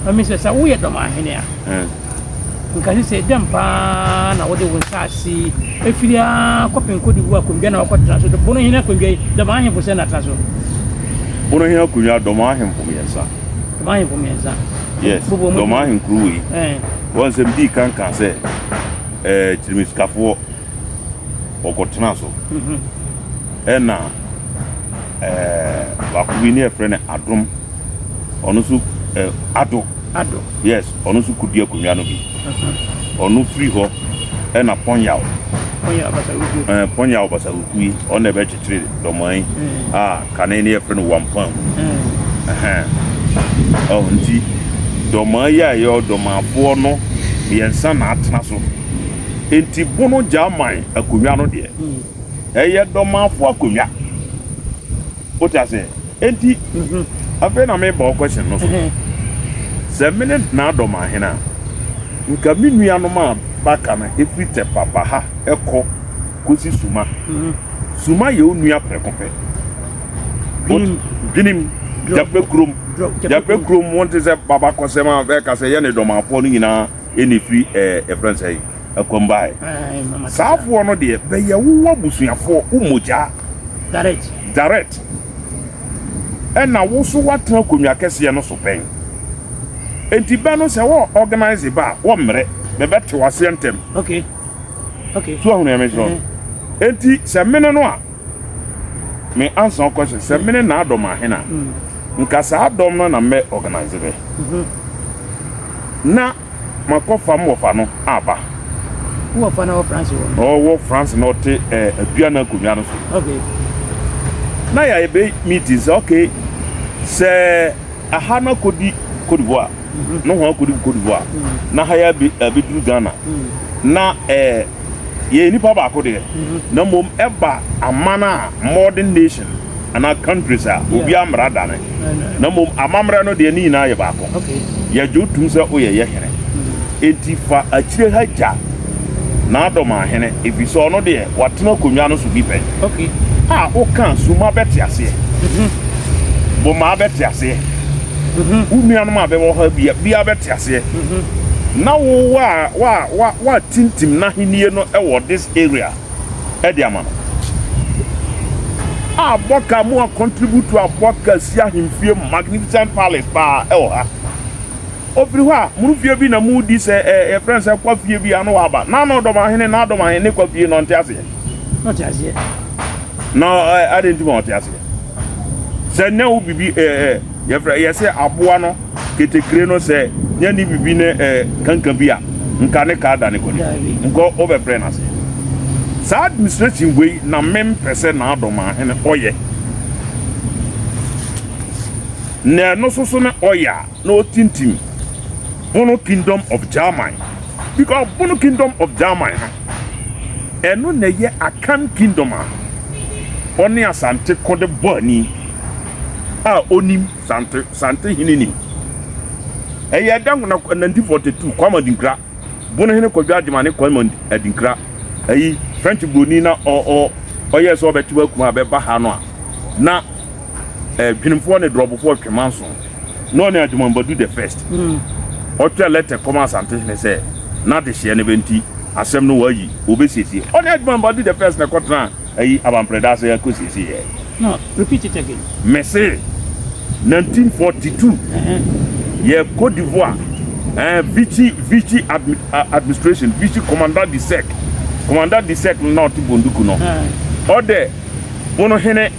ma me sɛ sɛ woyɛ Dɔmahene a, Nka ne sɛ, dɛn paa na wode wo nsaase yi afiri ara kɔpem Cote d'Ivoire akonnwa na wakɔtena so? Bono hene akonnwa yi, dɔm ahemfo sɛn na atena so? Bono hene akonnwa, dɔm ahemfo mmiɛnsa. Dɔm ahemfo mmiɛnsa. Yes, dɔm ahenkuro wei. Wɔn nsɛm dii kan kan sɛ ɛɛ kyiremisikafoɔ wɔkɔtena so. Mhm. Ɛna ɛɛ baako bi ne yɛfrɛ no Adom. Ɔno nso ɛɛ Ado. Ado. Yes, ɔno nso kɔdi akonnwa no bi. Ɔno firi hɔ ɛna Pɔnyaw. Pɔnyaw Basaruku. Ɛɛ Pɔnyaw Basaruku yi, ɔno na ɛbɛkyekyere Dɔmaa yi a kane ne yɛfrɛ no Wampam. Ɛhɛn. Ɔho nti Dɔmaa yi a ɛyɛ Dɔmaafoɔ no mmiɛnsa na atena so. Nti Bono Gyaman akonnwa no deɛ, ɛyɛ Dɔmaafoɔ akonnwa. Wote aseɛ? Enti, afei na meba wo question no so. Sɛ me ne Naadɔm ahene a, nka me nuanom a baka no ɛfiri Tɛpa ba ha kɔ kɔsi Suma. Suma yɛ wo nua prɛko pɛ. Dwenem, Gyapɛ kurom. Gyapɛ kurom, wonte sɛ babakɔsɛm a bɛka sɛ yɛne Dɔmafoɔ no nyinaa ɛna ɛfiri ɛɛ yɛfrɛ no sɛn? Akwam baeɛ. Saafoɔ no deɛ bɛyɛ wo abusuafoɔ, wo mogyaa. Direct. Direct. Ɛna wo so woatena akonnwa kɛseɛ no so pɛn. Enti bɛ no sɛ wɔ organize ba a, wɔmmerɛ, bɛbɛte wo aseɛ ntɛm. Okay. Okay. So ahunu ɛmɛ kyerɛ. Enti sɛ mene no a, me answer wo question, sɛ mene n'adɔm ahene a, nka saa dɔm no na mɛ organize bɛ. Na Makɔfa me wɔfa no aba. Wo wɔfa no wɔ France hɔ no? Ɔwɔ France na ɔte eh, Aduana akonnwa no so. Okay. Na yɛayɛ bɛ meeting sɛ okay, sɛ aha no akɔdi Cote d'Ivoire, mm -hmm. no ho akɔdi Cote d'Ivoire, mm. na ha yɛ abɛduru Ghana, mm. na eh, yɛyɛ nipa baako deɛ, mm -hmm. na mmom ɛba aman a modern nation anaa countries a obiara mmara dane, na mmom amammerɛ no deɛ ne nyinaa yɛ baako. Yɛgye wo tom sɛ woyɛ yɛ hene, enti fa akyire ha gya n'adɔmahene, ɛfiri sɛ ɔno deɛ watena akonnwa no so bi pɛn. A woka a, Suma bɛte aseɛ, Bomaa bɛte aseɛ, wo nuanom a bɛwɔ ha biara bɛte aseɛ, na wo wa wa wa woatintim n'ahennie no wɔ this area. de ama no. A bɔ ka mu a contribute to abɔ ka si ahemfie magnificent palace paa ɛwɔ ha. Ofiri hɔ a munu fie bi na mu di sɛ ɛ yɛfrɛ no sɛ kwa fie bi ano aba. Na ano dɔm ahene na adɔm ahene ne kwa fie no ɔnte aseɛ. Ɔte aseɛ. Na ɛ ade nti ma ɔte aseɛ. Sɛ nyɛ wo bibi ɛ ɛ Yɛfrɛ yɛ sɛ aboa no ketekire no sɛ nyɛ ne bibi ne eh, kanka bi a nka ne kaa da ne kɔ ne nkɔ wobɛfrɛ no ase. Saa administration wei na mempɛ sɛ n'adɔmahene ɔyɛ. Na ɛno so so ne ɔyɛ a na ɔtintim Bono Kingdom of German because Bono Kingdom of German no ɛno na ɛyɛ Akan Kingdom a ɔne Asante ko de bɔ ani. a onim Sante Sante hene nim. Ɛyɛ ɛda na 1942 Kwame Adinkra Bono hene Kwadwo Agyeman ne Kwame Adinkra ayi French broni na ɔ ɔ ɔyɛ sɛ ɔbɛtew akuma a bɛba ha no a na eh, dwenimfoɔ ne dorɔbofoɔ twe manso na ɔne Agyeman Badu the first ɔtwerɛ lɛtɛ kɔma Asante hene sɛ n'adehyeɛ no bɛnti asɛm no wɔayi wɔbɛsiesie ɔne Agyeman Badu the first na ɛkɔtena ayi abamprɛda ase akɔsiesie yɛ. No, repeat it again. Mese 1942 yɛ Cote d'Ivoire. Eh, Vichy, Vichy admi, administration, Vichy Commandant de Sec, Commandant de Sec no na ɔte Bonduku no. Ɔde Bono hene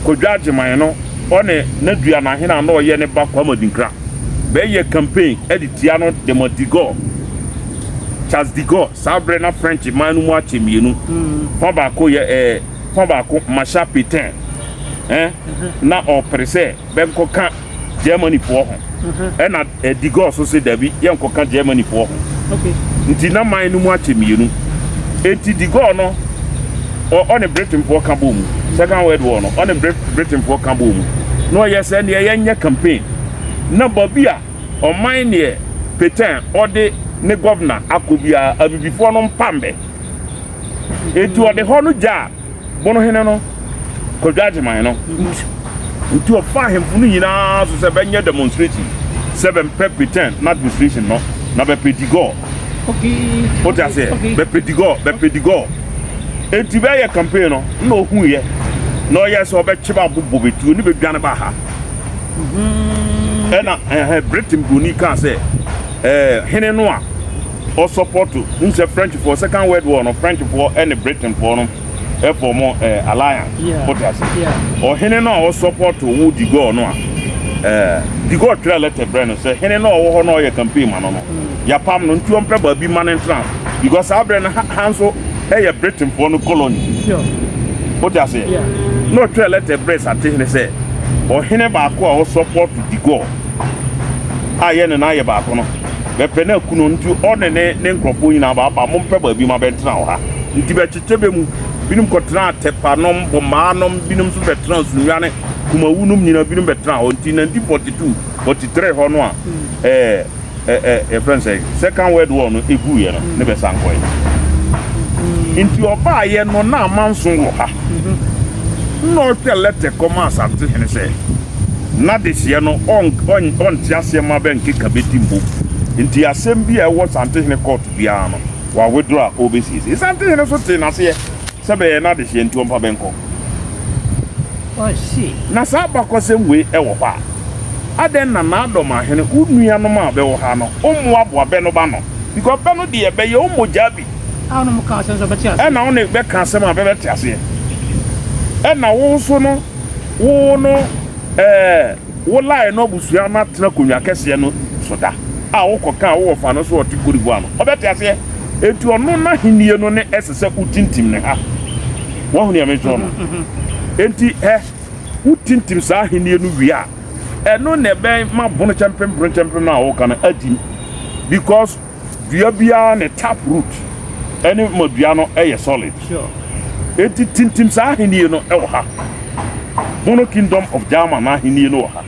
Kwadwo Agyeman no, ɔne n'aduanahene a na ɔyɛ ne ba Kwame Adinkra bɛyɛ campaign de tia no de ma de Gaulle, Charles de Gaulle. Saa berɛ na French man no mu akyɛ mmienu. Fa baako yɛ eh, fa baako Marshal Pétain, eh, na ɔpere sɛ bɛnkɔka Germanyfoɔ ho. Ɛna eh, de Gaulle so se dabi, yɛnkɔka Germanyfoɔ ho. Nti na man no mu akyɛ mmienu. Enti de Gaulle no, ɔne Britainfoɔ ka bɔɔ mu. Second World War no, ɔne Britainfoɔ ka bɔɔ mu. Na ɔyɛ sɛ neɛ yɛnyɛ campaign. Na baabi a ɔman neɛ Pétain ɔde ne governor akɔ biara, abibifoɔ no mpam bɛ. Enti ɔde hɔ no gyaa Bonohene no Kwadwo Agyeman no nti ɔfa ahemfo no nyinaa so sɛ bɛnyɛ demonstration sɛ bɛmpɛ Pétain n'administration no na bɛpɛ de Gaulle. Wote aseɛ? Bɛpɛ de Gaulle, bɛpɛ de Gaulle. Enti bɛyɛ campaign no na ɔhuiɛ na ɔyɛ sɛ ɔbɛkye ba abobɔ bɛtuo ne bɛdwane ba ha. Ɛna ɛhɛ Britain broni kaa sɛ ɛɛ hene no a ɔsɔpɔto n sɛ Frenchfoɔ second world war no Frenchfoɔ ɛne Britainfoɔ no ɛfɔ mo ɛɛ alliance wote ase ɔhene no a ɔsɔpɔto wo de Gaulle no a ɛɛ de Gaulle twerɛ lɛtɛ brɛ no sɛ hene no a ɔwɔ hɔ na ɔyɛ campaign ma no no yapam no nti ɔmpɛ baabi ma no ntena because saa berɛ no ha nso ɛyɛ Britainfoɔ no colony wote aseɛ na ɔtwerɛ lɛtɛ brɛ Asantehene sɛ ɔhene baako a ɔsɔpɔto de Gaulle a yɛ ne nan yɛ baako no bɛpɛ no aku no nti ɔne ne ne nkurɔfoɔ nyinaa ba aba mompɛ baabi ma bɛntena wɔ ha nti bɛkyekyɛ bɛ mu binom kɔtena Atepa nom Bomaa nom binom nso bɛtena Sunyani Kumawu nom nyinaa binom bɛtena hɔ nti 1942 43 hɔ no a ɛɛ ɛɛ yɛfrɛ no sɛ second world war no ɛguiɛ no ne bɛsan kɔɛ nti ɔbaayɛ no na amanso wɔ ha na ɔtwɛ lɛtɛ kɔma Asantehene sɛ N'adehyeɛ no ɔnte aseɛ mma bɛnkeka bɛdi mmom. Nti asɛm bi a ɛwɔ Santehene court biara no, wawedorɔ a ɔrebɛsiesie. Santehene nso tee n'aseɛ sɛ bɛyɛ n'adehyeɛ nti ɔmfa bɛnkɔ. Na saa abakɔsɛm wei wɔ hɔ a, adɛn na N'adɔmahene, wo nuanom a bɛwɔ ha no, wommoaboa bɛ no ba no? Because bɛ no deɛ, bɛyɛ wo mogyaa bi. Ɛna wo ne bɛka asɛm a bɛbɛte aseɛ. Ɛna wo nso no, Wo no eh, wo line no abusua no atena konwa kɛseɛ no so da a wokɔ ka a wo wɔfa no so ɔte Cote d'Ivoire no ɔbɛte aseɛ. Enti ɔno n'ahennie no ne ɛsɛ sɛ wotintim ne ha. Wahu nea mekyerɛ no? Enti hɛ, wotintim saa ahennie no wie a, ɛno na ɛbɛma bono kyɛmpem bono kyɛmpem no a woka no adim because Dua biara ne tap root ɛne ma dua no ɛyɛ solid. Eti tintim saa ahenni no ɛwɔ ha. Bono Kingdom of German ahenni no wɔ ha.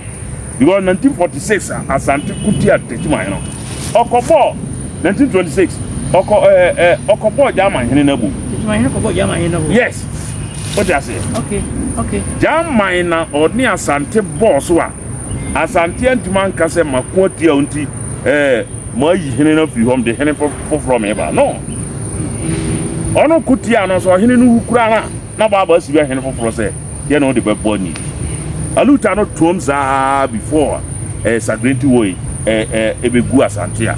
Because 1946 a Asante ko tia Techiman no, ɔkɔbɔɔ 1926 ɔkɔ ɛɛ ɛ ɔkɔbɔɔ German hene no abu. Techiman hene kɔbɔɔ German hene no abu. Yes. Wote aseɛ? Okay. Okay. German na ɔne Asante bɔɔ so a Asante antumi anka sɛ mako atia wo nti ɛɛ mayi hene no afiri hɔ mede hene foforɔ meba no. Ɔno ko tia no sɛ ɔhene no wu koraa no a na baaba asi bɛ hene foforɔ sɛ yɛ na ɔde bɛbɔ ani. Aluta no toam saa before ɛɛ Sagrenti wɔ yi ɛɛ ɛbɛgu Asante a.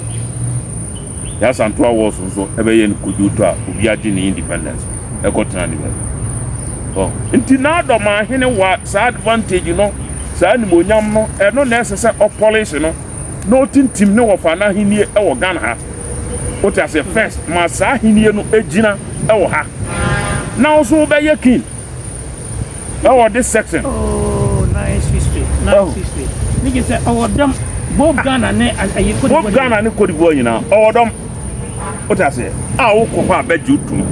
Yɛ Asantewa Wars nso ɛbɛyɛ no kodwoto a obi agye ne independence ɛkɔtena ne baabi. Oh, nti n'adɔmahene wa saa advantage no, saa animuonyam no, ɛno na ɛsɛ sɛ ɔpɔlese no na ɔtintim ne wɔfa n'ahennie ɛwɔ Ghana ha. Wote aseɛ first ma saa ahennie no gyina ɛwɔ ha. Na wo nso wobɛyɛ king. Ɛwɔ this section. Oh, nice history. Nice oh. history. Ne gye sɛ ɔwɔ dɔm both Ghana ne ayi Cote d'Ivoire. Both Ghana ne Cote d'Ivoire nyinaa ɔwɔ dɔm. Wote aseɛ a wokɔ hɔ a bɛgye wo tom.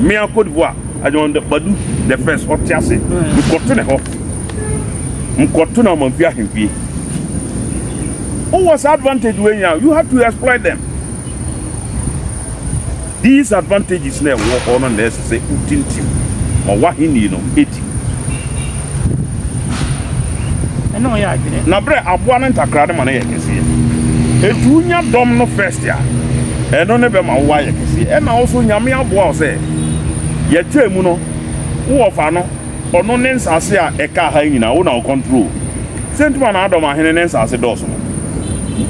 Mmea Cote d'Ivoire Adwuma Badu the first ɔte ase. Mekɔto ne hɔ. Mekɔto no amanfi ahemfie. Wowɔ saa advantage wei nyinaa you have to exploit them. These advantages na ɛwɔ hɔ no na ɛsɛ sɛ wotintim ma w'ahenni no di. Ɛne ɔyɛ adwene. Na berɛ aboa no ntakra no ma no yɛ kɛseɛ. Enti wonya dɔm no first a, ɛno ne bɛma wo ayɛ kɛseɛ. Ɛna wo so Nyame aboa wo sɛ yɛkyɛɛ mu no, wo wɔfa no, ɔno ne nsase a ɛkaa ha yi nyinaa, wo na wo control. Sɛ nti ma na Adɔm ahene ne nsase dɔɔso no.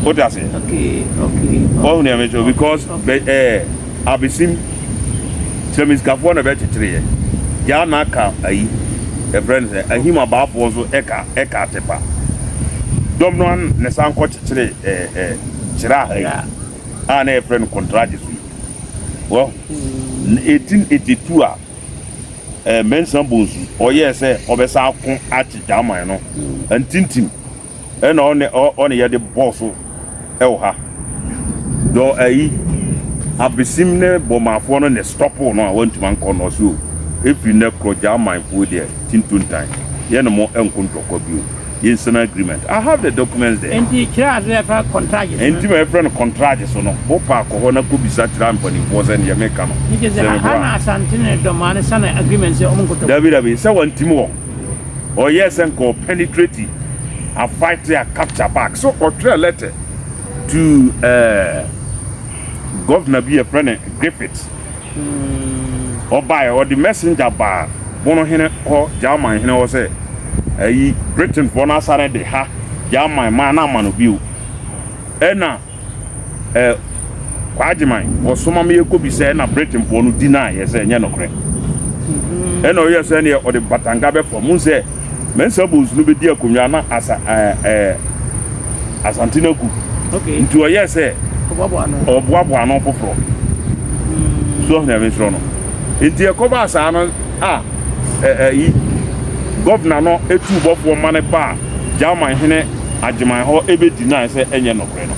Wote aseɛ? Okay, okay. Wɔhu nea mekyerɛ because bɛ ɛɛ abesim kyerɛmisikafoɔ na bɛkyekyereɛ. Gyaa na aka ayi yɛfrɛ no sɛ ahim abaafoɔ nso ɛka ɛka atepa. Dɔm no an ne san kɔ kyekyere ɛɛ ɛɛ kyerɛ aha yi a na yɛfrɛ no kɔntragye so yi. Wɔhu? 1882 a ɛɛ Mensah Bonsu ɔyɛɛ sɛ ɔbɛsan ako akye Gyaman no ntintim. Ɛna ɔne ɔne yɛde bɔɔ so ɛwɔ ha. Dɔ ayi abesim ne bɔmafoɔ no ne stɔpo no a wantumi ankɔ no ɔse o ɛfiri nnɛ korɔ Germanfoɔ deɛ tintontan yɛne mo ɛnko ntɔkwa bio yɛnsana agreement I have the documents there. Enti kyerɛ ase ɛfa kɔntragye so no. Enti ma yɛfrɛ no kɔntragye so no wopɛ a kɔ hɔ na kɔbisa kyerɛ mpanimfoɔ sɛ neɛ meka no Ne kyerɛ sɛ sɛ ha meboa na a. Asante ne Dɔmaa no sane agreement sɛ ɔmo nkɔtɔ. Dabi dabi sɛ wantim wɔ. Ɔyɛɛ sɛ nka ɔpenetrate a fight a capture back so ɔtwerɛ letter to eh, governor bi yɛfrɛ no Griffith. Ɔbaeɛ ɔde messenger baa bono hene hɔ German hene hɔ sɛ ayi Britainfoɔ no asane de ha German maa no ama no bio. Ɛna eh, Kwagyeman, wɔsoma me yɛkɔbisa ɛna Britainfoɔ no deny yɛ sɛ ɛnyɛ nokorɛ. Ɛna ɔyɛ sɛ neɛ ɔde batanga bɛfa mu sɛ Mensah Bonsu no bɛdi akonnwa na asa eh, eh, Asante no agu. Okay. Nti ɔyɛ sɛ ɔboaboa ano foforɔ. So ɔhene mesrɛ no. Nti ɛkɔbaa saa no a ɛyi gɔvena no etuu bɔfoɔ ma no baa German hene Agyeman hɔ ɛbɛ deny sɛ ɛnyɛ nokorɛ no.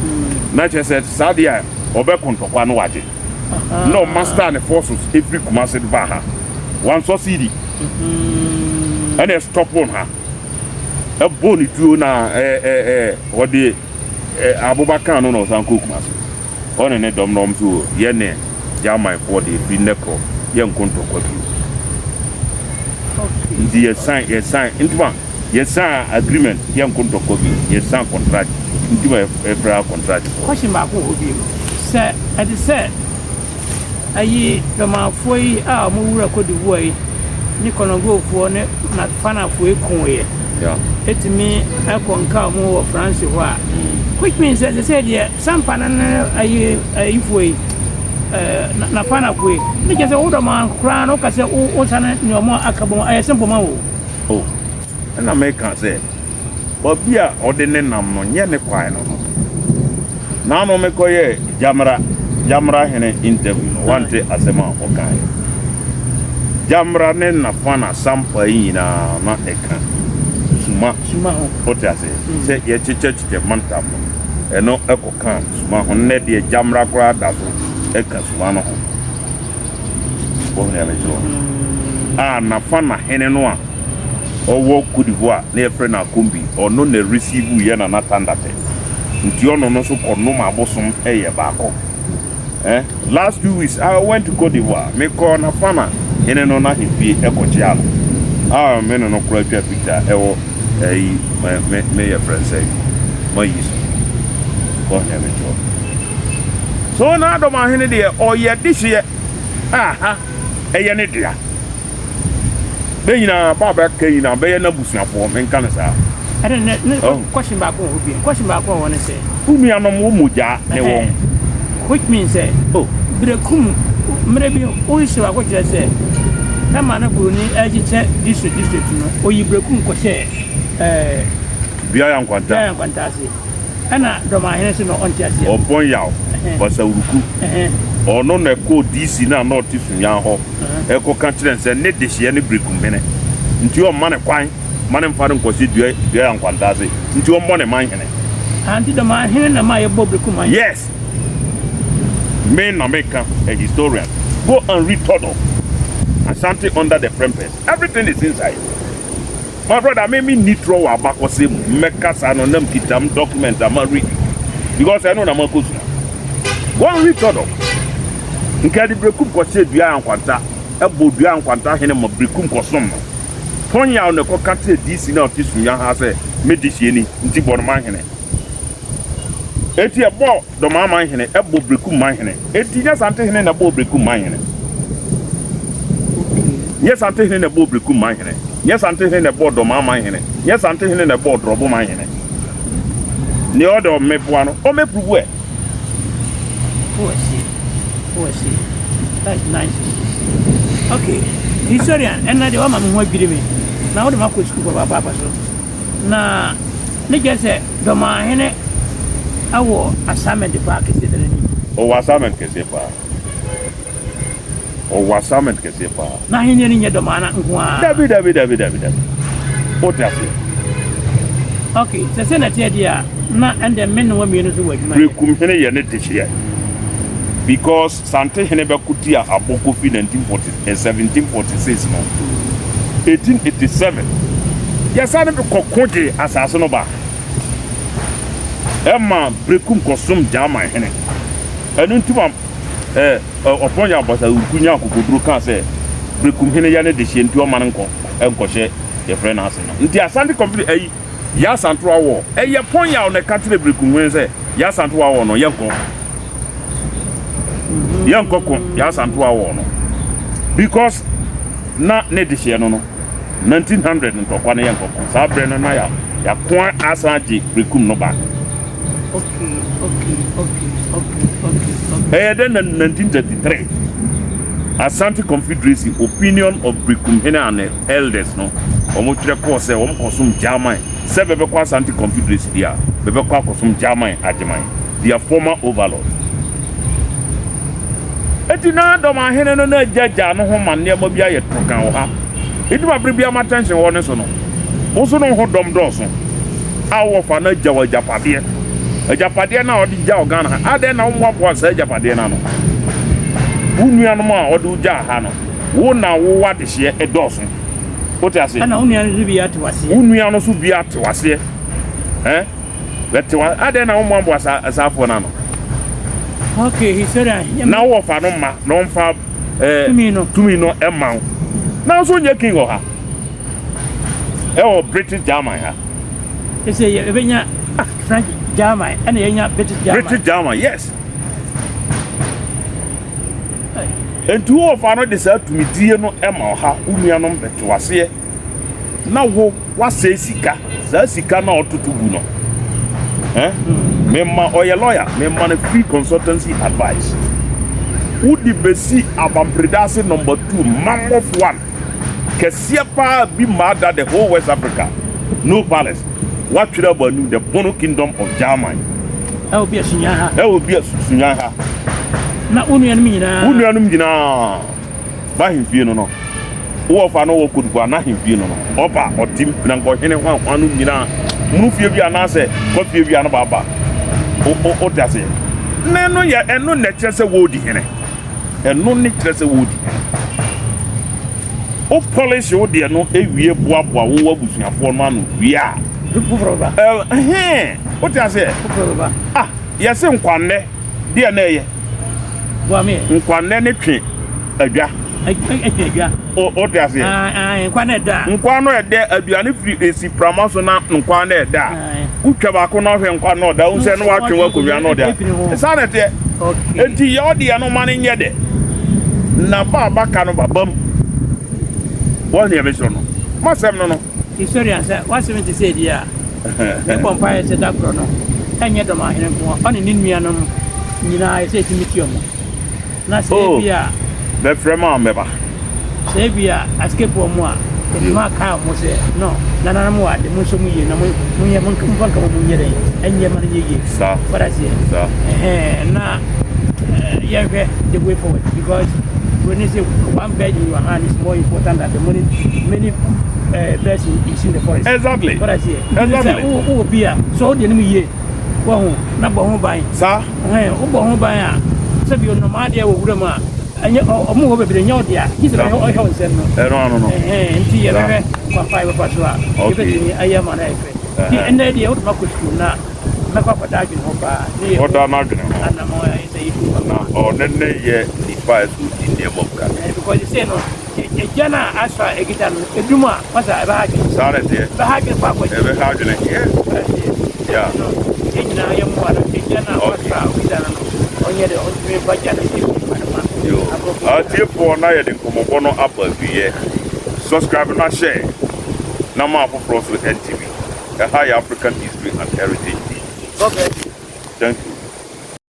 Na kyerɛ sɛ saa deɛ a ɔbɛko ntɔkwa no wagye. Na ɔma star ne forces ɛfiri Kumasi de baa ha. Wansɔ CD. Ɛna ɛstɔpo no ha. Ɛbɔ ne tuo na ɛɛ ɔde aboba kaa no na ɔsan kɔɔ Kumasi. Ɔne ne dɔm no wɔn nso yɛne Germanfoɔ deɛ ɛfiri nnɛ korɔ yɛnko ntɔkwa bio. Nti yɛ sign yɛ sign ntoma yɛ sign agreement yɛnko ntɔkwa bio yɛ sign contract ntoma yɛfrɛ contract. Question baako wɔ hɔ bio sɛ ɛte sɛ Ayi Dɔmanfoɔ yi a wɔn wura Cote d'Ivoire yi ne Kɔnɔgofoɔ ne Natfanafoɔ yi koeɛ ɛtumi ɛkɔ nka wɔn wɔ France hɔ a, which means sɛ sɛ deɛ Sampa no ne ayi ayifoɔ yi ɛɛ Nafanafoɔ yi ne kyerɛ sɛ wo Dɔman koraa no woka sɛ wo sane ne wɔn aka bom ɛyɛ simple ma wo. Oh, ɛna meka sɛ Baabi a ɔde ne nam no nyɛ ne kwan no no. Naano mekɔyɛɛ Gyamra, Gyamra hene interview no, wante asɛm a ɔkaeɛ. Gyamra ne Nafana Sampa yi nyinaa na ɛka Suma. Suma ho. Wote aseɛ? Sɛ yɛkyekyɛkyekyɛ mantam no, ɛno ɛkɔka Suma ho. Nnɛ deɛ Gyamra koraa da so ɛka Suma no ho. Wohu nea mekyerɛ wo no? A Nafana hene no a ɔwɔ Cote d'Ivoire na yɛfrɛ no Akombi, ɔno na receive yɛ Nana Tandate. Nti ɔno no nso kɔ nom abosom yɛ baako. Eh, last 2 weeks I went to Cote d'Ivoire, me kɔɔ Nafana hene no n'ahemfie ɛkɔkyea no. A me ne no koraa twa picture ɛwɔ ɛyi me me yɛ frɛ sɛ ma yi so. Kɔ hene me kyerɛ. So na adɔm ahene deɛ ɔyɛ dehyeɛ aha ɛyɛ ne dea. Bɛ nyinaa ba bɛka nyinaa bɛyɛ n'abusuafoɔ, menka no saa. Ɛna ne ne question baako wɔ hɔ bio. Question baako wɔ hɔ ne sɛ. Wo nuanom wo mogya ne wɔn. Which means sɛ. Oh. Berekum mmerɛ bi wo history baako kyerɛ sɛ tama na buroni ɛrekyekyɛ district district no oyi Berekum kɔhyɛ ɛɛ. Dua Nkwanta. Dua Nkwanta ase. Ɛna Dɔmahene nso na ɔnte aseɛ. Ɔbɔn Yaw Basawuruku ɔno na ɛkɔɔ DC no a na ɔte Sunyani hɔ. Ɛkɔka kyerɛ no sɛ ne dehyeɛ ne Berekumhene, nti ɔmma no kwan ma no mfa no nkɔhyɛ dua dua nkwanta ase, nti ɔmmɔ ne man hene. Ah, nti Dɔmahene na ma yɛbɔ Berekum man? Yes! Me na meka, a historian. Go and read Todo, Ashanti under the Prempehs. Everything is inside. My brother, me me nni torɔ wɔ abakɔsɛm mu. Mmɛka saa no na mkita m document a ma read because ɛno na makɔsua. Go and read Todo. Nka de Berekum kɔhyɛɛ dua nkwanta, ɛbɔ dua nkwanta hene ma Berekum kɔsom no. Tɔnyaw na ɛkɔka kyerɛ DC no a ɔte Sunya ha sɛ me dehyeɛ ni, nti bɔ no manhene. Enti ɛbɔɔ Dɔmaa manhene, ɛbɔ Berekum manhene. Enti nyɛ Santehene na ɛbɔɔ Berekum manhene. Nyɛ Santehene na ɛbɔɔ Berekum manhene. Nyɛ Santehene na ɛbɔɔ Dɔmaa manhene. Nyɛ Santehene na ɛbɔɔ Drɔbo manhene. Nea ɔde ɔmmɛboa no, ɔmmɛpuruvu ɛ. Oh, I see. Oh, I see. That's nice. Okay. Historian, ɛnna deɛ wama me ho adwiri me. Na wode makɔ sukuu papaapa so. Na ne kyerɛ sɛ Dɔmahene wɔ assignment paa kɛseɛ da n'anim. Ɔwɔ assignment kɛseɛ paa. Ɔwɔ assignment kɛseɛ paa. N'ahenni no nyɛ Dɔmahene nko ara. Dabi dabi dabi dabi dabi. Wote aseɛ? Ok, sɛ sɛ na ɛteɛ deɛ a, na ɛnde me ne wo mmienu nso wɔ adwuma yɛ. Berekumhene yɛ ne dehyeɛ because Santehene bɛko tia Abɔ Kofi 1940, 1746 no, 1887 yɛsane kɔko gye asase no ba ɛma Berekum kɔsom German hene. Ɛno nti ma eh, Ɔpɔn Yaw Basaruku nyaa akokoduro kaa sɛ Berekum hene yɛ ne dehyeɛ nti ɔma no nkɔ nkɔhyɛ yɛfrɛ no ase no. Nti Asante Confederate ayi Yaa Asantewaa wɔ ɛyɛ Pɔn Yaw na ɛka kyerɛ Berekum hene sɛ Yaa Asantewaa wɔ no yɛnkɔ yɛnkɔ ko Yaa Asantewaa wɔ no because na ne dehyeɛ no no 1900 ntɔkwa no yɛnkɔ ko saa berɛ no na ya yɛako asan agye Berekum no back. Okay, okay, okay, okay, okay, okay. Ɛyɛ dɛn na 1933 Asante Confederacy opinion of Berekumhene and elders no wɔn twerɛ kɔɔ sɛ wɔn kɔsom German sɛ bɛbɛkɔ Asante Confederacy deɛ a bɛbɛkɔ akɔsom German Agyeman their former overlord. Eti na dɔm ahene no na agyagyaa no ho ma nneɛma bi ayɛ tɔkan wɔ ha. Enti ma bere biara ma attention wɔ ne so no, wo nso no ho dɔm dɔɔso a wowɔ fa no agyaw agyapadeɛ. Agyapadeɛ no a ɔde gyaw Ghana ha, adɛn na wommoaboa saa agyapadeɛ no ano? Wo nuanom a ɔde wo gyaa ha no, wo na wowɔ adehyeɛ ɛdɔɔso. Wote aseɛ? Ɛna wo nua no nso bi ate waseɛ. Wo nua no nso bi ate waseɛ. Eh? Bɛte wa adɛn na wommoaboa saa saafoɔ no ano? Okay, historian. Na wowɔ fa no ma na ɔmfa eh, tumi no tumi no ɛma wo. Na nso nyɛ king wɔ ha. Ɛwɔ British German ha. Ɛsɛ yɛ ɛbɛnya French German ɛna yɛnya British German. British German, yes. Nti wowɔ fa no de saa tumidie no ɛma ɔha wo nuanom bɛte waseɛ na wo wasɛe sika saa sika no a ɔtoto gu no eh? Mema ɔyɛ lawyer mema no free consultancy advice wode bɛsi abamperedase number 2 mammoth one kɛseɛ paa bi maa da the whole West Africa no palace watwerɛ abɔ anim the Bono Kingdom of German ɛwɔ bi asunyan ha ɛwɔ bi asunyan ha na wo nuanom nyinaa wo nuanom nyinaa ba ahemfie no no wo wɔfa no wɔ Cote d'Ivoire n'ahemfie no no ɔba ɔte na nkɔhene ho ahoa no nyinaa munu fie bi anaasɛ kɔ fie bi ano baaba o o te aseɛ na ɛno yɛ ɛno na ɛkyerɛ sɛ wɔredi hene ɛno ne kyerɛ sɛ wɔredi hene wo polish wo deɛ no ewie boaboa wo abusuafoɔ no ano wie a foforɔ ba ɛhɛn wote aseɛ foforɔ ba ah yɛse nkwannɛ deɛ na ɛyɛ Nkwa ne twe adwa. Ɛtwe adwa. O o te aseɛ. Nkwa na ɛda. Nkwa no ɛdɛ aduane firi esi prama so na nkwa na ɛda. Wotwa baako na ɔhwɛ nkwa na ɔda. Wosɛ na watwe wakonnwa na ɔda. Saa na ɛteɛ. Enti yɛ ɔdeɛ no ma no nyɛ dɛ. Na ba a baka no ba bam. Wɔn deɛ bɛsɔ no. Masɛm no no. Historian, sɛ w'asɛm te sɛ di a, mebɔ mpaeɛ sɛ da korɔ no, ɛnyɛ Dɔmahene nko a, ɔne ne nuanom nyinaa ɛsɛ ɛtumi tua mu. Na sɛ Oh, ebi a, bɛfrɛ ma mɛba. sɛ ebi a escape wɔn a, yɛtumi akae wɔn sɛ, no, nananom wɔ ade, monsɔ mu yie na mo, monyɛ, monka, momfa nka mo mu nyɛ dɛn, ɛnyɛ ma no nyɛ yie. Saa. Wate aseɛ? Saa. Ɛhɛn, na eh, yɛnhwɛ the way forward because Broni say one bird in your hand is more important than the many many birds in, in the forest. Exactly. What I say. Exactly. Wo wo bi a so wo de no yie. Wo ho na bɔ ho ban. Saa. Eh, wo bɔ ho ban a sɛ bi onoma adeɛ wɔ wura mu a ɛnyɛ ɔmo wɔ bebree nyɛ ɔde a gye sɛ bɛhwɛ ɔhwɛ wo nsɛm no. Ɛno ano no. Eh, nti yɛbɛhwɛ kwampa a yɛbɛfa so a yɛbɛtumi ayɛ ama no ayɛ fɛ. Nti ɛnnɛ deɛ wode makɔ sukuu na mɛkɔ akɔda adwene ho paa ne yɛ Ɔda n'adwene ho. Anamɔ a ɛsɛ yɛtu Na ɔno ne yɛ nipa a ɛsɛ odi nneɛma mu kan. Eh, because sɛ no egya no a asɔ a ɛkita no edum a masa ɛbɛha adwene. Saa na ɛteɛ. Ɛbɛha adwene pa akɔ akyiri. Ɛbɛha adwene. Yeah. Yeah. No, yɛn nyinaa yɛ mmoa no egya no a wasɔ a ɔkita no no ɔnyɛ dɛ ɔntumi mfa gya no nhyɛ nipa no ma. Yo. Atiefoɔ na yɛde nkɔmmɔbɔ no aba awieɛ. Subscribe na share na ma afoforɔ nso nte bi. Ɛha yɛ African History and Heritage TV. God bless you. Thank you.